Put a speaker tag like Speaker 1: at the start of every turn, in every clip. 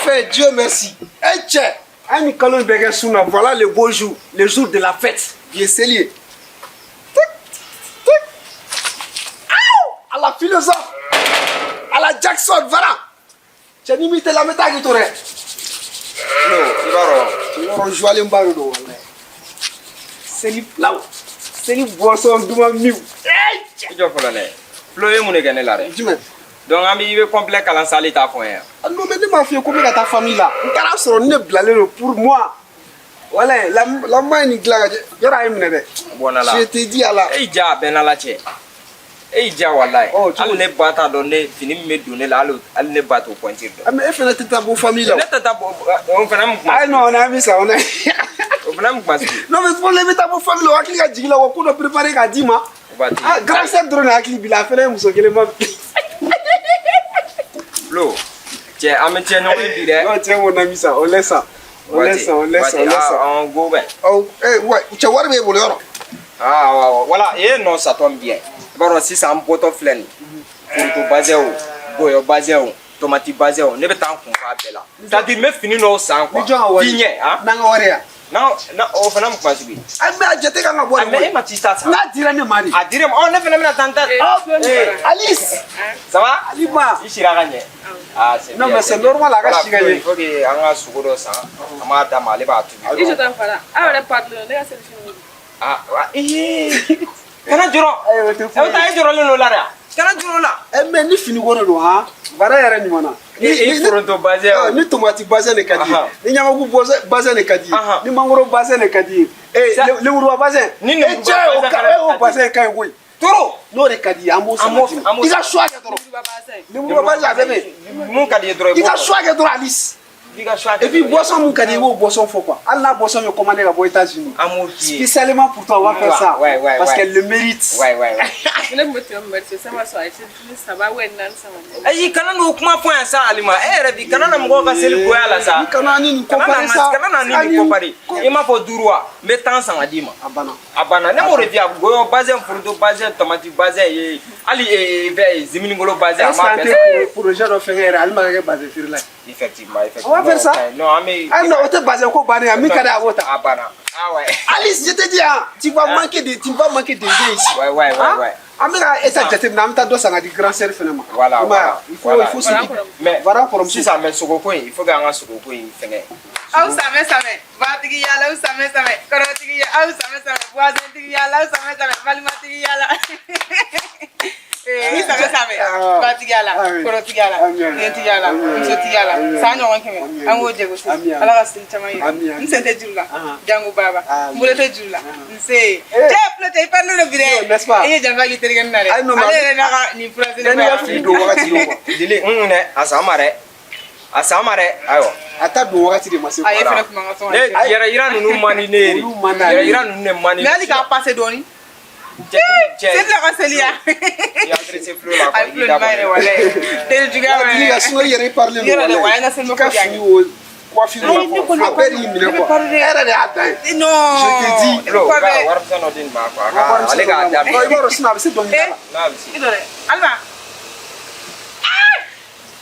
Speaker 1: Enfin, Dieu merci. Eh cɛ, an ni kalo in bɛɛ kɛ sun na. Voilà le beau jour, le jour de la fête. Bi ye seli ye. Tic, tic. Aw! À la philosophe, à la Jackson, voilà. Cɛ, ni m'i teliya, an bɛ taa k'i to dɛ.
Speaker 2: Non, i b'a dɔn.
Speaker 1: Yɔrɔ joilenba de don walayi. Seli filaw, seli boisson duman miw. Eh cɛ!
Speaker 2: I jɔ fɔlɔ dɛ. Flo ye mun de kɛ ne la dɛ?
Speaker 1: Jumɛn?
Speaker 2: Donc an bɛ i bɛ complet kalan sali t'a fɔ n ye.
Speaker 1: Ah non, mais ne m'a f'i ye ko n bɛ ka taa famille la. N taara sɔrɔ ni ne bilalen don pour moi. Walayi, la la ma ye nin dilan ka jɛ. Yɔrɔ a ye minɛ dɛ.
Speaker 2: Bɔnna la.
Speaker 1: Je te dis à la.
Speaker 2: E y'i ja, a bɛɛ n'Ala cɛ. E y'i ja walayi.
Speaker 1: Ɔ, cogo
Speaker 2: Hali ne ba t'a dɔn ne fini min bɛ don ne la, hali ne ba t'o pointure dɔn.
Speaker 1: Ah, mais e fana tɛ taa bɔ famille la o.
Speaker 2: Ne tɛ taa bɔ, o fana mun kuma.
Speaker 1: Ayi non, on a mis ça, on a.
Speaker 2: O fana mun kuma sigi.
Speaker 1: Non mais problème, i bɛ taa bɔ famille la, o hakili ka jigin la wa ko dɔ préparer k'a d'i ma.
Speaker 2: O b'a di.
Speaker 1: Ah, grand sœur dɔrɔn de hakili b'i la, a fana ye muso kelen ma.
Speaker 2: Flo, cɛ, an bɛ tiɲɛ ɲɔgɔn ye bi dɛ.
Speaker 1: Non, tiens mon ami ça, on laisse ça. On laisse ça, on laisse ça, on laisse ça.
Speaker 2: Ah, on go bɛ.
Speaker 1: Oh, eh ouais, cɛ, wari b'e bolo yɔrɔ.
Speaker 2: Ah, ouais, voilà, eh non, ça tombe bien. I b'a dɔn sisan an bɔtɔ filɛ nin ye. Foronto bazin o, gɔyɔ bazin o, tomati bazin o, ne bɛ taa n kun fa bɛɛ la. C'est à dire n bɛ fini dɔw san quoi.
Speaker 1: Ni jɔn ka wari?
Speaker 2: F'i ɲɛ, ah.
Speaker 1: N'an ka wari ya.
Speaker 2: Non, non, o fana mun kuma sugu ye?
Speaker 1: Ah, mais a jate kan ka bɔ
Speaker 2: Ah,
Speaker 1: de
Speaker 2: mais
Speaker 1: koyi.
Speaker 2: e ma t'i ta san.
Speaker 1: N'a dira ne ma de.
Speaker 2: A dir'e ma, ɔ ne fana bɛna taa n ta.
Speaker 1: Eh, Alice,
Speaker 2: Ça va?
Speaker 1: Alima.
Speaker 2: I sira ka ɲɛ. Ah, c'est
Speaker 1: Non,
Speaker 2: bien,
Speaker 1: mais c'est
Speaker 2: bien.
Speaker 1: normal, a ka
Speaker 2: Voilà,
Speaker 1: si ka ɲɛ.
Speaker 2: il faut que an ka sogo dɔ san, an b'a d'a ma, ale b'a tobi.
Speaker 3: I jɔ tan fara aw yɛrɛ parilen ne ka selifini wuli.
Speaker 2: Ah, wa, ee. Kana jɔrɔ.
Speaker 1: Ayi, o tɛ
Speaker 2: E bɛ taa e jɔrɔlen don la dɛ. Kana jɔrɔ o la.
Speaker 1: Eh, mais ni fini ko de don han, bara yɛrɛ ɲuman na.
Speaker 2: Ni foronto bazin o.
Speaker 1: Ah, ni tomati bazin de ka di ye. Ni ɲamaku bazin de ka di ye. Ni mangoro bazin de ka di ye. Eh, lemuruba bazin.
Speaker 2: Ni
Speaker 1: Eh,
Speaker 2: lemuruba
Speaker 1: cɛ, o
Speaker 2: bazin
Speaker 1: ka
Speaker 2: fana
Speaker 1: eh, o
Speaker 2: ka di.
Speaker 1: bazin ka ɲi koyi.
Speaker 2: Toro.
Speaker 1: N'o de ka di ye, an b'o san
Speaker 2: An b'o
Speaker 1: ka d'i ma.
Speaker 2: an b'o
Speaker 1: I ka
Speaker 2: san.
Speaker 1: choix kɛ dɔrɔn.
Speaker 3: Lemuruba bazin.
Speaker 1: Lemuruba bazin a bɛɛ bɛ yen.
Speaker 2: Mun ka di i ye dɔrɔn i
Speaker 1: I ka
Speaker 2: b'o fɔ.
Speaker 1: choix kɛ dɔrɔn, Alice.
Speaker 2: I ka choix kɛ
Speaker 1: Et puis
Speaker 2: dɔrɔn.
Speaker 1: boisson mun ka di ye, i b'o boisson fɔ quoi. Hali n'a boisson bɛ commander ka bɔ États-Unis.
Speaker 2: An b'o f'i ye.
Speaker 1: Spécialement pour toi, on va faire ça. Parce qu'elle le mérite.
Speaker 3: Ne tun bɛ tigɛ min bɛ se ma sɔn a ye selifini saba ou naani san ka di.
Speaker 2: Ayi, kana n'o kuma fɔ yan sa, Alima. E yɛrɛ bi kana na mɔgɔw ka seli goya la sa.
Speaker 1: Ni kana ni nin
Speaker 2: Kana na
Speaker 1: comparer sa.
Speaker 2: Kana na ni nin comparer. I m'a fɔ duuru wa? N bɛ 10 san ka d'i ma.
Speaker 1: A banna.
Speaker 2: A banna. Ne m'o de f'i ye, gɔyɔ bazin, foronto bazin, tomati bazin ye, hali fɛn ziminikolo bazin, an
Speaker 1: Est-ce
Speaker 2: b'a
Speaker 1: qu'an
Speaker 2: bɛɛ
Speaker 1: tɛ
Speaker 2: san.
Speaker 1: projet dɔ fɛngɛ yɛrɛ, ale ma ka kɛ bazin feerela ye?
Speaker 2: Effectivement, effectivement.
Speaker 1: On va faire ça.
Speaker 2: Non, an bɛ.
Speaker 1: Ah non, o tɛ bazin ko bannen ye, min ka di a b'o ta.
Speaker 2: A banna. Ah ouais.
Speaker 1: Alice, je te dis, hein, tu vas manquer de idées ici.
Speaker 2: Ouais, ouais.
Speaker 1: An bɛ ka état jateminɛ, an bɛ taa dɔ san ka di grand sœur fɛnɛ ma.
Speaker 2: Voilà,
Speaker 1: I m'a ye
Speaker 2: voilà.
Speaker 1: wa? Il faut,
Speaker 2: Voilà.
Speaker 1: il faut
Speaker 3: Voilà,
Speaker 1: se
Speaker 3: kɔrɔmuso.
Speaker 2: Mais
Speaker 1: Voilà, kɔrɔmuso.
Speaker 2: sisan, mais sogoko in, il faut que an ka sogoko in fɛngɛ.
Speaker 4: Aw samɛ samɛ, batigi yala, aw samɛ samɛ, kɔrɔtigi ya, aw samɛ samɛ, voisin yala, aw samɛ samɛ, balimatigi yala. Ee, i samɛ samɛ,
Speaker 1: Ah.
Speaker 4: batigi yala,
Speaker 1: Ah oui.
Speaker 4: kɔrɔtigi yala,
Speaker 1: Ami, ami.
Speaker 4: dentigi yala,
Speaker 1: Ami, ami.
Speaker 4: musotigi yala,
Speaker 1: Ami, ami.
Speaker 4: san ɲɔgɔn 100,
Speaker 1: Ami,
Speaker 4: an k'o jɛ kosɛbɛ.
Speaker 1: Ami, ami.
Speaker 4: Ala ka seli caman yira.
Speaker 1: Ami, ami.
Speaker 4: N sen tɛ juru la,
Speaker 1: Ah.
Speaker 4: jango baba,
Speaker 1: Ami.
Speaker 4: n bolo tɛ juru la, n se.
Speaker 1: Eh.
Speaker 4: Cɛ, Filo cɛ, i parilen don bi dɛ.
Speaker 1: Non, n'est-ce pas?
Speaker 4: I ye janfa k'i terikɛ nin na dɛ.
Speaker 1: Ayi, non, mais
Speaker 4: Ale yɛrɛ n'a ka nin furaselen
Speaker 1: Bɛɛ n'i ka fini don wagati don quoi.
Speaker 2: Dili, un dɛ, a san ma dɛ. A san ma dɛ. Ayiwa.
Speaker 1: A ta don wagati de ma se.
Speaker 4: A ye
Speaker 2: Voilà.
Speaker 4: fɛnɛ kuma n ka sɔn
Speaker 2: Ne yɛrɛ yira ninnu man di ne ye de.
Speaker 1: Olu man d'ale
Speaker 2: Yɛrɛ
Speaker 1: ye.
Speaker 2: yira ninnu de man di.
Speaker 4: Mais hali k'a passé dɔɔni.
Speaker 2: Cɛ, cɛ.
Speaker 4: Seli la ka seliya.
Speaker 2: I adressé Flo la quoi.
Speaker 4: Ayi, Flo nin ma yɛrɛ walayi. Teri juguya ma
Speaker 1: Dili ka
Speaker 4: yɛrɛ.
Speaker 1: sunɔ i yɛrɛ i parilen don
Speaker 4: Yɔrɔ dɛ,
Speaker 1: walayi.
Speaker 4: walayi, n ka seli ma
Speaker 1: I ka
Speaker 4: ko diya n
Speaker 1: fini
Speaker 4: ye.
Speaker 1: o coiffure
Speaker 4: Ayi, ne
Speaker 1: la
Speaker 4: kɔni
Speaker 1: quoi. A bɛɛ de y'i minɛ
Speaker 4: ne bɛ
Speaker 1: quoi.
Speaker 4: pari dɛ.
Speaker 1: E yɛrɛ de y'a dan ye.
Speaker 4: Non.
Speaker 1: Je te dis.
Speaker 2: Flo,
Speaker 4: Quoi
Speaker 2: ka
Speaker 4: bɛ-
Speaker 2: warimisɛn dɔ di nin ma quoi. A ka ale k'a
Speaker 1: Non,
Speaker 2: daminɛ.
Speaker 1: i b'a dɔn sinon a bɛ se dɔnkili da la.
Speaker 2: N'a bɛ se.
Speaker 4: I dɔ dɛ. Alima. Ah!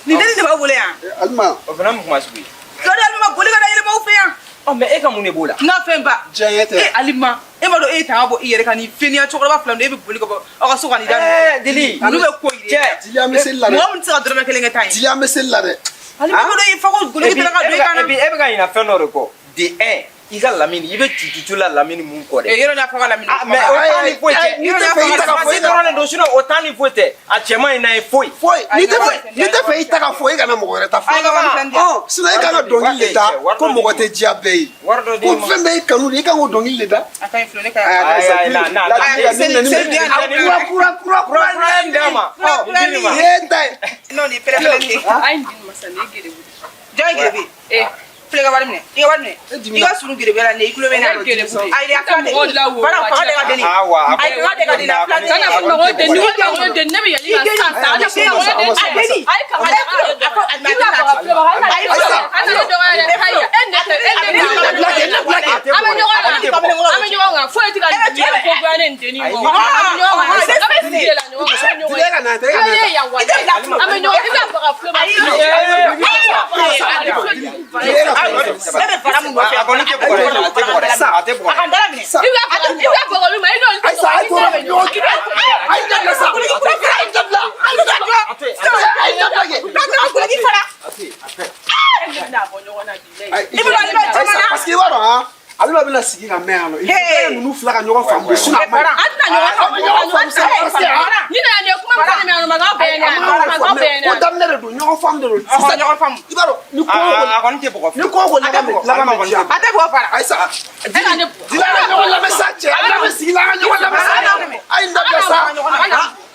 Speaker 4: Nin dennin de b'aw bolo yan.
Speaker 1: Eh, Alima,
Speaker 2: O fana mun kuma sugu ye?
Speaker 4: Sɔɔni Alima, boli ka na yɛlɛma aw fɛ yan.
Speaker 2: Ɔ, mais e ka mun de b'o la?
Speaker 4: N'a fɛn ba.
Speaker 1: diɲɛ tɛ.
Speaker 4: E Alima, e b'a dɔn e ye tanga bɔ i yɛrɛ kan ni feniya cɛkɔrɔba fila ninnu, e bɛ boli ka bɔ aw ka so ka n'i da.
Speaker 2: Eh, Dili.
Speaker 4: Ninnu bɛ ko yir'i la.
Speaker 2: Cɛ.
Speaker 1: Dili, an bɛ seli la dɛ.
Speaker 4: Mɔgɔ min tɛ se ka dɔrɔmɛ kelen kɛ tan ye.
Speaker 1: Dili, an bɛ seli la dɛ.
Speaker 4: Alima, e b'a dɔn i fa ko golo
Speaker 2: Et puis,
Speaker 4: tɛ ka don i kan
Speaker 2: e
Speaker 4: na.
Speaker 2: bɛ e bɛ ka ɲina fɛn dɔ de kɔ. De un, i ka lamini, i bɛ cucucu la lamini mun kɔ dɛ.
Speaker 4: Eh, yɔrɔ n'a fɔ ka lamini.
Speaker 2: Ah, mais o t'an ni foyi cɛ.
Speaker 1: N'i tɛ fɛ i ta ka fɔ
Speaker 2: Farasi
Speaker 1: e ka
Speaker 2: dɔrɔn de don, sinon o t'an ni foyi tɛ. A cɛman in na ye foyi.
Speaker 1: Foyi. N'i tɛ fɛ i ta ka fɔ, e kana mɔgɔ wɛrɛ ta fɔ.
Speaker 4: Ayi, ka wari fɛn di yan.
Speaker 1: Ɔ, sinon e kan ka dɔnkili de da ko mɔgɔ tɛ diya bɛɛ ye.
Speaker 2: Wari dɔ di
Speaker 1: Ko
Speaker 2: ma.
Speaker 1: fɛn bɛɛ ye kanu de ye, i kan k'o dɔnkili de da.
Speaker 4: A ka ɲi Flo, ne ka
Speaker 1: Ayi, a
Speaker 4: ɲi.
Speaker 1: ka ɲi sa.
Speaker 2: Ayi, ayi, na, na,
Speaker 1: La-
Speaker 2: na.
Speaker 1: la-
Speaker 4: Seli- seli-
Speaker 1: a kura kura kura
Speaker 2: Kura kura in d'a ma.
Speaker 4: Kura kura
Speaker 2: Nin di nin ma.
Speaker 1: Nin ye n ta ye.
Speaker 4: Non, nin ye pɛrɛ-pɛrɛ de ye.
Speaker 3: A ye nin di nin ma sa, nin ye gerebu de.
Speaker 4: Jɔn ye gerebe?
Speaker 3: Eh,
Speaker 4: Filo, i ka wari minɛ. I ka wari minɛ.
Speaker 1: E dimina.
Speaker 4: I ka surun gerebe la ne, i tulo bɛ n na.
Speaker 3: Ne gerebu de.
Speaker 4: Ayi, a fila de.
Speaker 3: Mɔgɔw la wo,
Speaker 4: Fana, faga de ka deni.
Speaker 2: Ah, wa, a
Speaker 4: Ayi, faga de ka deni, a fila de.
Speaker 3: Kana fɔ mɔgɔw den, ni ko mɔgɔw den, ne bɛ yɛlɛ i kan sisan. Kana fɔ mɔgɔw den. Ayi, kaba de, i bɛna baga Flo ma, hali na ne dɔgɔya dɛ. Ayi, e ne tɛ, e ne tɛ.
Speaker 1: Bila kɛ, ne bila kɛ.
Speaker 3: An bɛ ɲɔgɔn kan, an bɛ ɲɔgɔn kan, foyi tɛ ka nin diɲɛ ko goya ne nin dennin kɔ. An bɛ ɲɔgɔn kan, an bɛ sigi de la ɲɔgɔn kan, an bɛ ɲɔgɔn
Speaker 1: Dili, e ka na ta, e ka na
Speaker 3: ye
Speaker 1: ta.
Speaker 3: yan walayi. An bɛ ɲɔgɔn, i bɛna baga Flo ma.
Speaker 4: ninnu nɔfɛ.
Speaker 2: A kɔni tɛ bugɔ dɛ, a tɛ bugɔ dɛ, a tɛ bugɔ
Speaker 4: A ka n dala minɛ.
Speaker 1: Sa.
Speaker 3: I bɛ bugɔ olu ma, i n'olu tɛ
Speaker 1: Ayisa, a ye to ɲɔgɔn a ye dabila sa. A ye dabila. A ye dabila. A ye dabila kɛ.
Speaker 4: Guloki fara.
Speaker 3: E bɛna bɔ ɲɔgɔn na bi.
Speaker 1: I bɛ Ayisa, parce que i b'a dɔn han, Alima bɛna sigi ka mɛn yan nɔ. Il faut que ninnu fila ka ɲɔgɔn faamu de, sinon a man ɲi.
Speaker 3: An tɛna ɲɔgɔn faamu.
Speaker 1: An bɛ ɲɔgɔn faamu sa, parce que han,
Speaker 3: Ni nana nin ye kuma min fɔ ne ma, mankan bɛɛ ye ne ye, mankan bɛɛ ye ne
Speaker 1: ko
Speaker 3: ye.
Speaker 1: daminɛ de don, ɲɔgɔn faamu de don.
Speaker 4: Ɔhɔn, ɲɔgɔn faamu.
Speaker 1: I b'a dɔn ni ko o ko
Speaker 2: A kɔni tɛ bugɔ.
Speaker 1: ni ko o ko laban bɛ laban bɛ diya.
Speaker 4: A tɛ bugɔ fara.
Speaker 1: Ayisa,
Speaker 3: E ka ne bugɔ.
Speaker 1: Dila, an ka ɲɔgɔn lamɛn sa cɛ, an bɛ sigi la, an ka ɲɔgɔn lamɛn sa. A ye n dabila sa.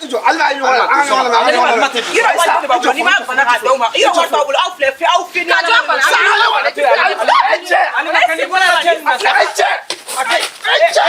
Speaker 1: I jɔ, Alima, a ye ɲɔgɔn lamɛn, an ka ɲɔgɔn lamɛn, an ka ɲɔgɔn lamɛn.
Speaker 4: Yɔrɔ wari de b'aw bolo, n'i m'a bana k'a d'aw ma, yɔrɔ wari t'aw bolo, aw filɛ aw filɛ.
Speaker 3: Ka jɔ fana.
Speaker 1: Sa, an ka ɲɔgɔn lamɛn. A ye cɛ, a ye cɛ, a ye cɛ.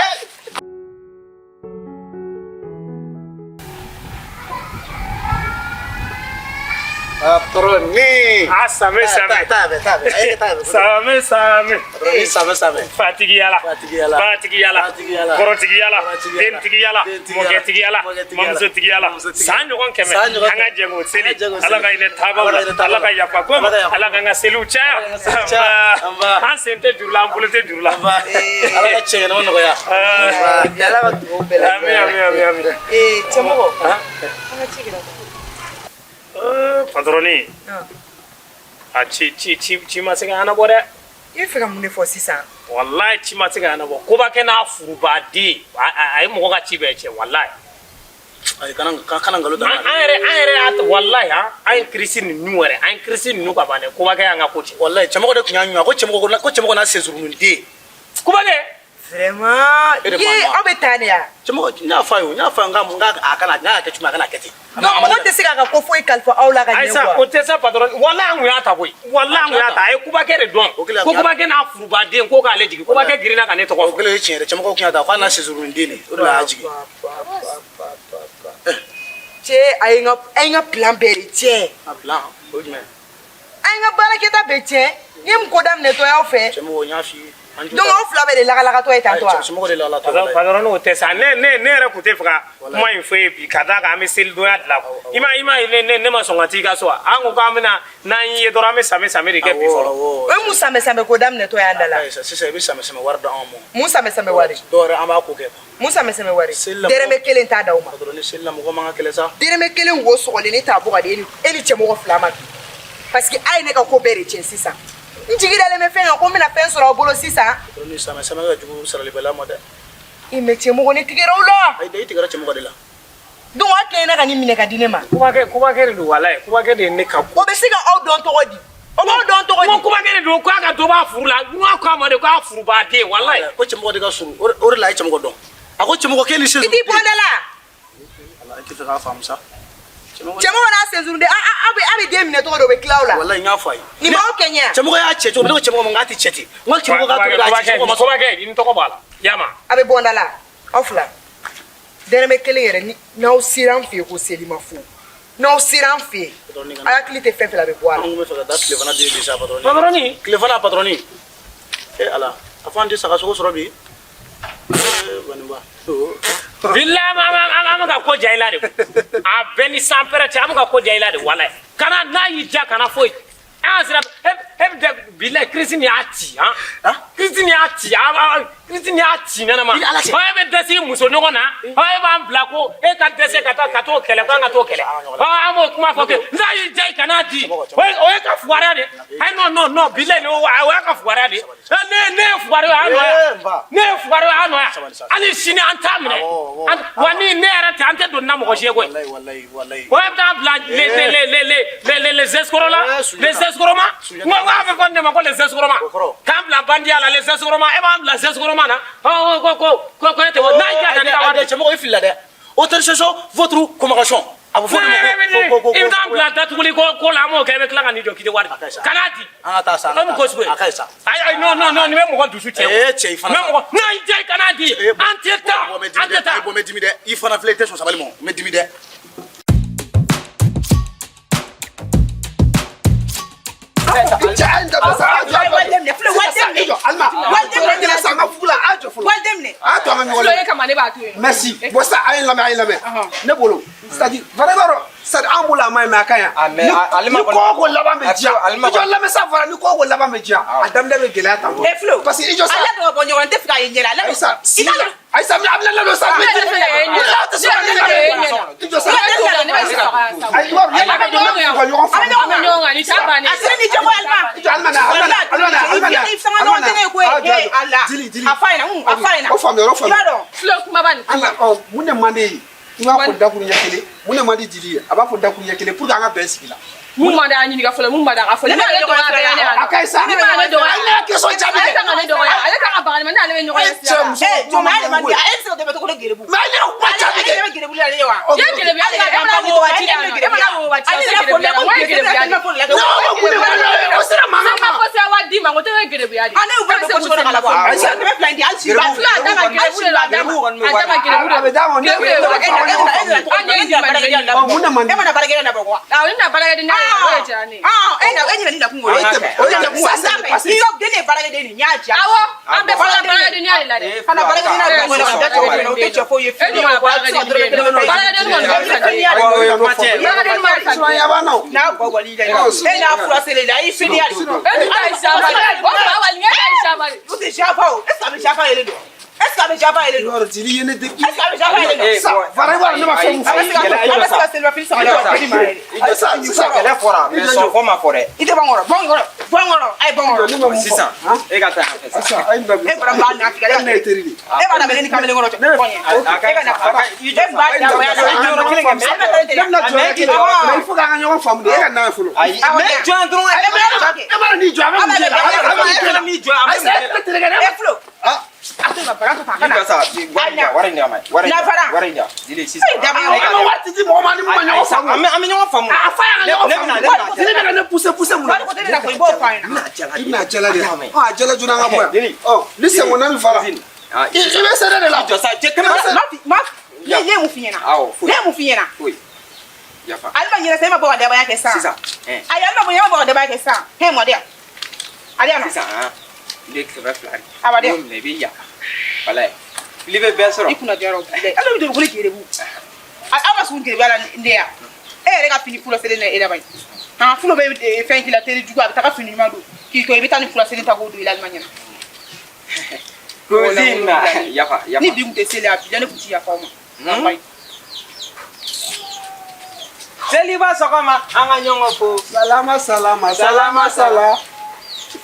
Speaker 5: Patroni.
Speaker 6: Ah, same same.
Speaker 5: Tabe, tabe. Ayi, tabe.
Speaker 6: Same same.
Speaker 5: Patroni, same, same.
Speaker 6: Fatigiyala.
Speaker 5: Fatigiyala.
Speaker 6: Batigiyala.
Speaker 5: Batigiyala.
Speaker 6: Kɔrɔtigiyala.
Speaker 5: Kɔrɔtigiyala.
Speaker 6: Dentigiyala.
Speaker 5: Dentigiyala.
Speaker 6: Mɔkɛtigiyala.
Speaker 5: Mɔkɛtigiyala.
Speaker 6: Mamusotigiyala.
Speaker 5: Mamusotigiyala.
Speaker 6: San ɲɔgɔn kɛmɛ.
Speaker 5: San ɲɔgɔn
Speaker 6: An ka
Speaker 5: kɛmɛ.
Speaker 6: jɛ k'o seli.
Speaker 5: An ka jɛ k'o seli.
Speaker 6: Ala ka hinɛ taabaw
Speaker 5: Ala
Speaker 6: la.
Speaker 5: ka hinɛ taabaw
Speaker 6: Ala ka
Speaker 5: la.
Speaker 6: yafa ko ma.
Speaker 5: Ala ka yafa.
Speaker 6: Ala k'an ka seliw caya.
Speaker 5: Ala k'an ka seliw caya.
Speaker 6: Anba.
Speaker 5: Anba.
Speaker 6: An sen tɛ juru la, an bolo tɛ juru la.
Speaker 5: Anba. Ala ka cɛ ɲɛnama nɔgɔya.
Speaker 6: Ah.
Speaker 4: Ala ka dugawu bɛɛ lajɛlen.
Speaker 6: Ami, ami, ami, ami.
Speaker 4: Ee, cɛmɔgɔ. An ka ci kɛra.
Speaker 6: Patroni. A ci ci ci ci ma se ka ɲɛnabɔ dɛ.
Speaker 4: I bɛ fɛ ka mun de fɔ sisan?
Speaker 6: Walayi ci ma se ka ɲɛnabɔ. Koba kɛ n'a furubaden a ye mɔgɔ ka ci bɛɛ cɛ walayi.
Speaker 5: Ayi, kana kana nkalon da.
Speaker 6: An yɛrɛ y'a walayi han, an ye kirisi ninnu yɛrɛ, an ye kirisi ninnu ka ban dɛ. Koba kɛ y'an ka ko cɛ.
Speaker 5: Wallahi, cɛmɔgɔ de tun y'a ɲuman. Ko cɛmɔgɔ ko cɛmɔgɔ n'a sensurunin den.
Speaker 6: Koba kɛ.
Speaker 4: Vraiment.
Speaker 5: E de
Speaker 4: Ye,
Speaker 5: ma
Speaker 4: aw bɛ taa ne ya.
Speaker 5: Cɛmɔgɔ, n y'a fɔ a ye o, n y'a fɔ a ye n k'a a kana n y'a kɛ cogo min a kana kɛ ten.
Speaker 4: Donc mɔgɔ tɛ se k'a ka ko foyi kalifa aw la ka ɲɛ
Speaker 6: Ayisa
Speaker 4: quoi.
Speaker 6: o tɛ sa patron, walayi an kun y'a ta koyi. Walayi an kun y'a ta, a ye Koba kɛ de dɔn.
Speaker 5: O kɛlen a
Speaker 6: Ko
Speaker 5: kun y'a-
Speaker 6: Koba kɛ n'a furubaden ko k'ale jigin. Koba kɛ girinna ka ne tɔgɔ
Speaker 5: O
Speaker 6: fɔ.
Speaker 5: kɛlen ye tiɲɛ yɛrɛ, cɛmɔgɔ tun y'a ta k'a n'a sensurunin den de. O de la a y'a jigin.
Speaker 4: Cɛ, a ye n ka a ye n ka plan bɛɛ de tiɲɛ.
Speaker 5: A plan, o ye jumɛn ye?
Speaker 4: A ye n ka baarakɛta bɛɛ tiɲɛ. N ye mun ko daminɛtɔ y'aw fɛ.
Speaker 5: Cɛmɔgɔ, n y'a f'i ye. An jo
Speaker 4: Donc
Speaker 5: t'a
Speaker 4: aw fila bɛɛ de lakalakatɔ ye tantɔ
Speaker 5: la.
Speaker 4: wa?
Speaker 5: Cɛmɔgɔ de la tɔ. Wallahi.
Speaker 6: Patron o tɛ sa, ne yɛrɛ kun tɛ fɛ ka kuma in fɔ e ye bi ka d'a kan an bɛ selidonya de la. I ma ye ne ma sɔn ka t'i ka so wa? An ko k'an bɛna n'an y'i ye dɔrɔn an bɛ same same de kɛ bi fɔlɔ.
Speaker 5: Awɔ,
Speaker 4: O ye mun sanbɛ sanbɛ ko daminɛtɔ y'an da la?
Speaker 5: Ayisa, sisan i bɛ same same wari d'anw ma.
Speaker 4: Mun sanbɛ sanbɛ wari?
Speaker 5: Dɔw yɛrɛ an b'a ko kɛ.
Speaker 4: Mun sanbɛ sanbɛ wari?
Speaker 5: Seli la mɔgɔ-
Speaker 4: Dɛrɛmɛ kelen t'a d'aw ma.
Speaker 5: Patron, seli la mɔgɔ man ka kɛlɛ sa.
Speaker 4: Dɛrɛmɛ kelen wo sɔgɔlen ne t'a bɔ ka di e ni cɛmɔgɔ fila ma bi. Parce que a ye ne ka ko bɛɛ de tiɲɛ sisan. N jigi dalen bɛ fɛn kan ko n bɛna fɛn sɔrɔ aw bolo sisan.
Speaker 5: Patron, same same ka jugu saralibaliya ma dɛ.
Speaker 4: I mɛ cɛmɔgɔ ne tigɛra aw la.
Speaker 5: Ayi, i tigɛra cɛmɔgɔ de la.
Speaker 4: Donc aw tilenna ka nin minɛ ka di ne ma.
Speaker 6: Koba kɛ Koba kɛ de don walayi, Koba kɛ de ye ne ka ko.
Speaker 4: O bɛ se ka aw dɔn tɔgɔ di? O b'aw dɔn tɔgɔ
Speaker 6: Ko
Speaker 4: di?
Speaker 6: Koba kɛ de don k'a ka dɔ b'a furu la, n k'a ma de k'a furubaden walayi.
Speaker 5: Ko cɛmɔgɔ de ka surun, o de la a ye cɛmɔgɔ dɔn. A ko cɛmɔgɔ k'e ni
Speaker 4: I
Speaker 5: sensurun
Speaker 4: t'i bɔ da la.
Speaker 5: Ala, i tɛ fɛ k'a faamu sa. Cɛmɔgɔ
Speaker 4: Cɛmɔgɔ n'a senzuru de aw bɛ den minɛ tɔgɔ di o bɛ tila aw la.
Speaker 5: Wallahi, n y'a fɔ a ye.
Speaker 4: Nin b'aw kɛ ɲɛ.
Speaker 5: Cɛmɔgɔ y'a cɛ cogo min, ne ko cɛmɔgɔ ma n k'a tɛ cɛ ten. N ko cɛmɔgɔ k'a to de k'a cɛ, cɛmɔgɔ ma sɔn.
Speaker 6: Koba kɛ i ni tɔgɔ b'a la, y'a ma.
Speaker 4: A bɛ bɔ n da la. Aw fila. Dɛrɛmɛ kelen yɛrɛ ni n'aw sera an fɛ yen ko seli ma fo. N'aw sera an fɛ yen. Aw hakili tɛ fɛn fɛn la a bɛ bɔ a
Speaker 5: An
Speaker 4: la.
Speaker 5: kun bɛ fɛ ka taa tilefana di bi sa patron.
Speaker 6: Patron.
Speaker 5: Tilefana patron. Eh Ala, a fɔ an tɛ saga sogo sɔrɔ bi. Eh Baninba. Oh.
Speaker 6: Bilahi an bɛ ka ko ja i la de. A bɛɛ ni sanpɛrɛ cɛ, an bɛ ka ko ja i la de walayi. Kana n'a y'i ja kana foyi. An sera e bɛ bilahi kirisi nin y'a ci han. Kirisi nin y'a ci kirisi nin y'a ci ɲɛnama.
Speaker 5: I ni Ala cɛ.
Speaker 6: Ɔ e bɛ dɛsɛ i muso ɲɔgɔn na. Ɔ e b'an bila ko e ka dɛsɛ ka taa ka t'o kɛlɛ k'an ka t'o kɛlɛ. Ɔ an b'o kuma fɔ kɛ n'a y'i ja i kana di. O ye ka fugariya de. Ayi non non non bilahi o y'a ka fugariya de. Ne ye fugari ye an nɔ
Speaker 5: Eh,
Speaker 6: yan.
Speaker 5: n fa.
Speaker 6: Ne ye fugari ye an nɔ yan.
Speaker 5: Sabali, sabali.
Speaker 6: Hali sini an t'a minɛ.
Speaker 5: Awɔ, awɔ.
Speaker 6: Wa ni ne yɛrɛ tɛ an tɛ don nin na mɔgɔ si ye koyi.
Speaker 5: Wallahi, wallahi, wallahi.
Speaker 6: O ye bɛ taa bila les escrocs la.
Speaker 5: Eh, Sunjata.
Speaker 6: Les escrocs ma.
Speaker 5: Sunjata.
Speaker 6: N ko a bɛ fɔ ne ma ko les escrocs ma.
Speaker 5: O kɔrɔ.
Speaker 6: K'an bila bandiya la les escrocs ma. E b'an bila escrocs ma na. Ɔ ko e tɛ o n'a y'i ja ka ne ka wari.
Speaker 5: Cɛmɔgɔ i filila dɛ. Autorisation votre convocation. A bɛ fɔ o de ma ko ko ko
Speaker 6: I bɛ taa bila datuguli ko la an b'o kɛ i bɛ tila ka n'i jɔ k'i tɛ wari di.
Speaker 5: A ka ɲi sa.
Speaker 6: Kana di.
Speaker 5: An ka taa sa.
Speaker 6: An bɛ ko sugu ye.
Speaker 5: A ka ɲi sa.
Speaker 6: Ayi ayi non non non nin bɛ mɔgɔ dusu cɛ.
Speaker 5: Eh, cɛ, i fana
Speaker 6: N bɛ mɔgɔ n'a y'i ja i kana di. An tɛ taa.
Speaker 5: Bɔ n bɛ dimi
Speaker 6: An
Speaker 5: dɛ.
Speaker 6: tɛ taa.
Speaker 5: Ayi, bɔ n bɛ dimi dɛ. I fana filɛ i tɛ sɔn sabali ma. N bɛ dimi dɛ.
Speaker 1: Cɛ, a ye n dabila sa, a jɔ, a jɔ.
Speaker 4: Waliden minɛ, filɛ, waliden minɛ.
Speaker 1: I jɔ, Alima.
Speaker 4: Waliden minɛ.
Speaker 1: Waliden sa, an ka fugu la, a jɔ fɔlɔ.
Speaker 4: Waliden minɛ.
Speaker 1: A y'a to an ka ɲɔgɔn
Speaker 3: Tulo
Speaker 1: lamɛn.
Speaker 3: ye kama ne b'a to yen.
Speaker 1: Merci. Bon, sisan a ye n lamɛn, a ye n lamɛn. Ne bolo, c'est à dire, vraiment, C'est an bolo a ma ɲi mais a ka ɲi.
Speaker 2: Ah, mais ale ma
Speaker 1: Ni ko o ko laban bɛ
Speaker 2: A
Speaker 1: diya.
Speaker 2: ale ma
Speaker 1: I jɔ lamɛn sa fara ni ko o ko laban bɛ diya. A daminɛ bɛ gɛlɛya tan tɔ.
Speaker 4: E Flo.
Speaker 1: Parce que i jɔ sa.
Speaker 4: Ale bɛ ka bɔ ɲɔgɔn na, n tɛ fɛ k'a ye ɲɛ la. Ale bɛ-
Speaker 1: Ayisa,
Speaker 4: I t'a dɔn.
Speaker 1: Ayisa, a bɛna ladon sa.
Speaker 3: Ne yɛrɛ fɛ ka ye ɲɛ la.
Speaker 1: A tɛ sɔn ka ne
Speaker 3: Ne yɛrɛ fɛ ka ye
Speaker 1: lamɛn.
Speaker 3: ɲɛ la.
Speaker 1: I jɔ sa.
Speaker 3: Ne yɛrɛ fɛ ne bɛ faga yan sa.
Speaker 1: Ayi, i b'a dɔn yanni a ka don ne bɛ ka ɲɔgɔn
Speaker 4: A bɛ
Speaker 1: faamu.
Speaker 4: ɲɔgɔn
Speaker 3: An bɛ ɲɔgɔn kan, nin t'a bannen.
Speaker 4: A sera ni jago Alima.
Speaker 1: I jɔ Alima na, Alima na, Alima na, Alima na.
Speaker 4: I sanga ɲɔgɔn tɛ ne ye koyi.
Speaker 1: Ah, jɔ,
Speaker 4: He
Speaker 1: jɔ.
Speaker 4: Ala.
Speaker 1: Dili, dili.
Speaker 4: A f'a ɲɛna, a f'a ɲɛna.
Speaker 1: O faamuya, o faamuya.
Speaker 4: I b'a dɔn.
Speaker 3: Filo kumaba nin.
Speaker 1: An ka ɔ mun de man di ye? I b'a fɔ dakuru ɲɛ kelen. Mun de man di Dili ye? A b'a fɔ dakuru ɲɛ kelen pour que an ka bɛn sigi la.
Speaker 3: Mun man di a ɲininka fɔlɔ, mun man di a ka fɔ. Ne m'ale dɔgɔya a bɛɛ ye ne
Speaker 1: A ka ɲi sa.
Speaker 3: Ne m'ale dɔgɔya.
Speaker 1: Ayi, ne ka question jaabi
Speaker 3: Ale
Speaker 1: kɛ.
Speaker 3: tɛ ka ne dɔgɔya. Ale tɛ ka baga ne ma, ne n'ale bɛ ɲɔgɔn ye
Speaker 1: Cɛ,
Speaker 3: sira la.
Speaker 1: muso
Speaker 4: Eh, jɔn ale man di. E bɛ se ka dɛmɛ cogo di gerebu?
Speaker 1: Mais ne ka kuma jaabi
Speaker 4: Ale
Speaker 1: kɛ.
Speaker 4: bɛ gerebu la ne ye wa?
Speaker 3: I ye gerebuya de kɛ, e mana wo waati la yan nɔ. E mana wo waati la,
Speaker 4: Ale
Speaker 3: o tɛ
Speaker 4: yɛrɛ
Speaker 3: gerebuya ye.
Speaker 4: ko
Speaker 3: O ye gerebuya de ye.
Speaker 1: Ne ko mun de man di ye? O sera mankan
Speaker 3: Ne ma
Speaker 1: ma.
Speaker 3: fɔ sira wa d'i ma, o tɛ kɛ gerebuya de ye.
Speaker 4: Ah, ne y'u bɛɛ don poche kɔnɔ ka labɔ.
Speaker 1: Ayi,
Speaker 4: Ayi, kɛmɛ fila in di, hali sini.
Speaker 2: Gerebu-
Speaker 3: Filo a d'a ma gerebu de la, a d'a ma.
Speaker 2: Gerebu kɔni bɛ
Speaker 3: A d'a ma
Speaker 2: wari.
Speaker 3: gerebu de
Speaker 1: A bɛ d'a ma, ne
Speaker 3: Gerebu de
Speaker 1: ne
Speaker 3: wa.
Speaker 1: bɛ ɲɔgɔn faamu.
Speaker 3: An ye di ma nin bɛ ɲini.
Speaker 1: Ɔ, mun de man di?
Speaker 4: E mana baarakɛla nabɔ wa?
Speaker 3: Awɔ, ne bɛna baarakɛden n'a ye, o ye diyara ne ye.
Speaker 4: Ah, e na e ɲinɛ ni nakun kɔ.
Speaker 2: O ye tɛmɛ-
Speaker 1: o ye tɛmɛ- ça, c'est le passé.
Speaker 4: I ka den de ye baarakɛden de ye, n y'a diya.
Speaker 3: Awɔ, an bɛɛ fɔra baarakɛdenya de la dɛ.
Speaker 2: Eh,
Speaker 4: Kana baarakɛden na
Speaker 3: Eh,
Speaker 4: bila kɔnɔ, da cogo min na, o tɛ cɛ foyi ye.
Speaker 3: E dun ka baarakɛden bɛ yen nɔ. Baarakɛden kɔni bɛ fisa dɛ.
Speaker 2: Awɔ, o ye kuma tiɲɛ ye.
Speaker 3: Baarakɛden ma fisa
Speaker 1: Sinon, ya b'a na o.
Speaker 4: N'a bɔ wali la, e n'a fura selen la, i finiya de.
Speaker 3: E dun ta ye sabali. O fa wali, e ta ye sabali.
Speaker 4: O tɛ jafa o, est ce que a bɛ jafa yɛlɛ don? Est ce que a bɛ jafa yɛlɛ don?
Speaker 1: Yɔrɔ Dili ye ne de.
Speaker 4: Est ce que a bɛ jafa yɛlɛ don?
Speaker 2: Eh,
Speaker 1: Sa,
Speaker 2: bon,
Speaker 1: fara i b'a dɔn ne ma fɛn mun
Speaker 4: A bɛ se ka
Speaker 2: Ayi,
Speaker 4: a bɛ se ka selimafini san ka di wa? ma yɛrɛ.
Speaker 1: Ayi, sa, sisan.
Speaker 2: Kɛlɛ fɔra, mais sɔn fɔ ma fɔ dɛ.
Speaker 4: I tɛ bɔ n kɔrɔ, bɔ n kɔrɔ, bɔ n kɔrɔ, ayi bɔ n kɔrɔ.
Speaker 1: Ne ma mun fɔ.
Speaker 2: Sisan,
Speaker 1: Han?
Speaker 2: e ka taa yan fɛ
Speaker 1: Ayisa,
Speaker 2: sa.
Speaker 1: ayi, nin bɛ
Speaker 4: E bɔra n b'a na tigɛ,
Speaker 1: E ne ye teri de ye.
Speaker 4: E b'a labɛn ne ni kamalen kɔrɔ cɛ. Bɔ n ɲɛ.
Speaker 2: A ka
Speaker 4: E ka na
Speaker 2: a ka i jɔ
Speaker 4: E b'a
Speaker 2: sa.
Speaker 4: da o y'a
Speaker 2: I jɔ yɔrɔ kelen kɛ, mais-
Speaker 1: Ne bɛna jɔ yɔrɔ kelen. Mais il faut k'an ka ɲɔgɔn faamu de. E ka na yan fɔlɔ.
Speaker 2: Ayi, mais jɔ yan dɔrɔn.
Speaker 4: E bɛ jɔ kɛ.
Speaker 1: E mana n'i jɔ, a bɛ mun kɛ la? A bɛ mun kɛ la?
Speaker 2: N'i jɔ, a bɛ
Speaker 1: Ayisa,
Speaker 2: mun
Speaker 1: e
Speaker 2: kɛ la?
Speaker 1: tɛ terikɛ dɛ.
Speaker 4: E Flo.
Speaker 1: Ah.
Speaker 4: A to ka bagan to ta a ka
Speaker 2: I
Speaker 4: na.
Speaker 2: jɔ sa, wari in di yan, wari in di yan ma, wari in di yan,
Speaker 4: Lafara.
Speaker 2: wari in di yan. Dili, sisan.
Speaker 4: Ee, daba.
Speaker 1: An ka wari ti di mɔgɔ ma ni mun ma ɲɔgɔn faamu.
Speaker 2: An bɛ ɲɔgɔn faamu.
Speaker 1: A f'a ye an ka ɲɔgɔn
Speaker 2: Ne bɛna-
Speaker 1: faamu.
Speaker 2: ne bɛna-
Speaker 1: Ne bɛ ka ne pousser pousser mun na?
Speaker 4: Wari ko tɛ ne la koyi, i b'o fɔ a ɲɛna.
Speaker 2: N bɛna jala
Speaker 1: I
Speaker 2: de.
Speaker 1: bɛna jala de.
Speaker 2: A d'a ma.
Speaker 1: Ɔ, a jala joona an ka bɔ yan.
Speaker 2: Dili.
Speaker 1: Ɔ, ni senkɔnna min fara.
Speaker 2: Dili. Ah,
Speaker 1: I bɛ se ne de la.
Speaker 2: I jɔ sa, cɛ kɛmɛ
Speaker 4: Ma fi ma ne ye mun f'i ɲɛna?
Speaker 2: Awɔ, foyi.
Speaker 4: Ne ye mun f'i ɲɛna?
Speaker 2: Foyi. Yafa.
Speaker 4: Ale ma ɲinɛ sa, e ma bɔ ka dabaya kɛ sisan.
Speaker 2: Sisan, ɛn.
Speaker 4: Ayi, ale ma bɔ, e ma bɔ ka dabaya kɛ sisan. He mɔden. Ale yan nɔ.
Speaker 2: Sisan, han, ne ye 200 de.
Speaker 4: Awa dɛ.
Speaker 2: N'i y'o minɛ, i bɛ yafa. Walayi. Fili bɛ bɛɛ sɔrɔ.
Speaker 4: I kunna diyara o bilayi. Ale bɛ don ko ne gerebu. Aw ma sɔn gerebuya la ne ya. E yɛrɛ ka fini fura selen na e laban ye. Han fulo bɛ fɛn k'i la teri jugu a bɛ taga fini ɲuman don k'i to i bɛ taa ni fura selen ta k'o don i la alima ɲɛna.
Speaker 2: Cousine na. Yafa, yafa.
Speaker 4: Ni bi kun tɛ seli a bi la ne kun ti yafa o ma. Walayi.
Speaker 2: Seliba sɔgɔma, an ka ɲɔgɔn fo.
Speaker 1: Salama salama salama sala.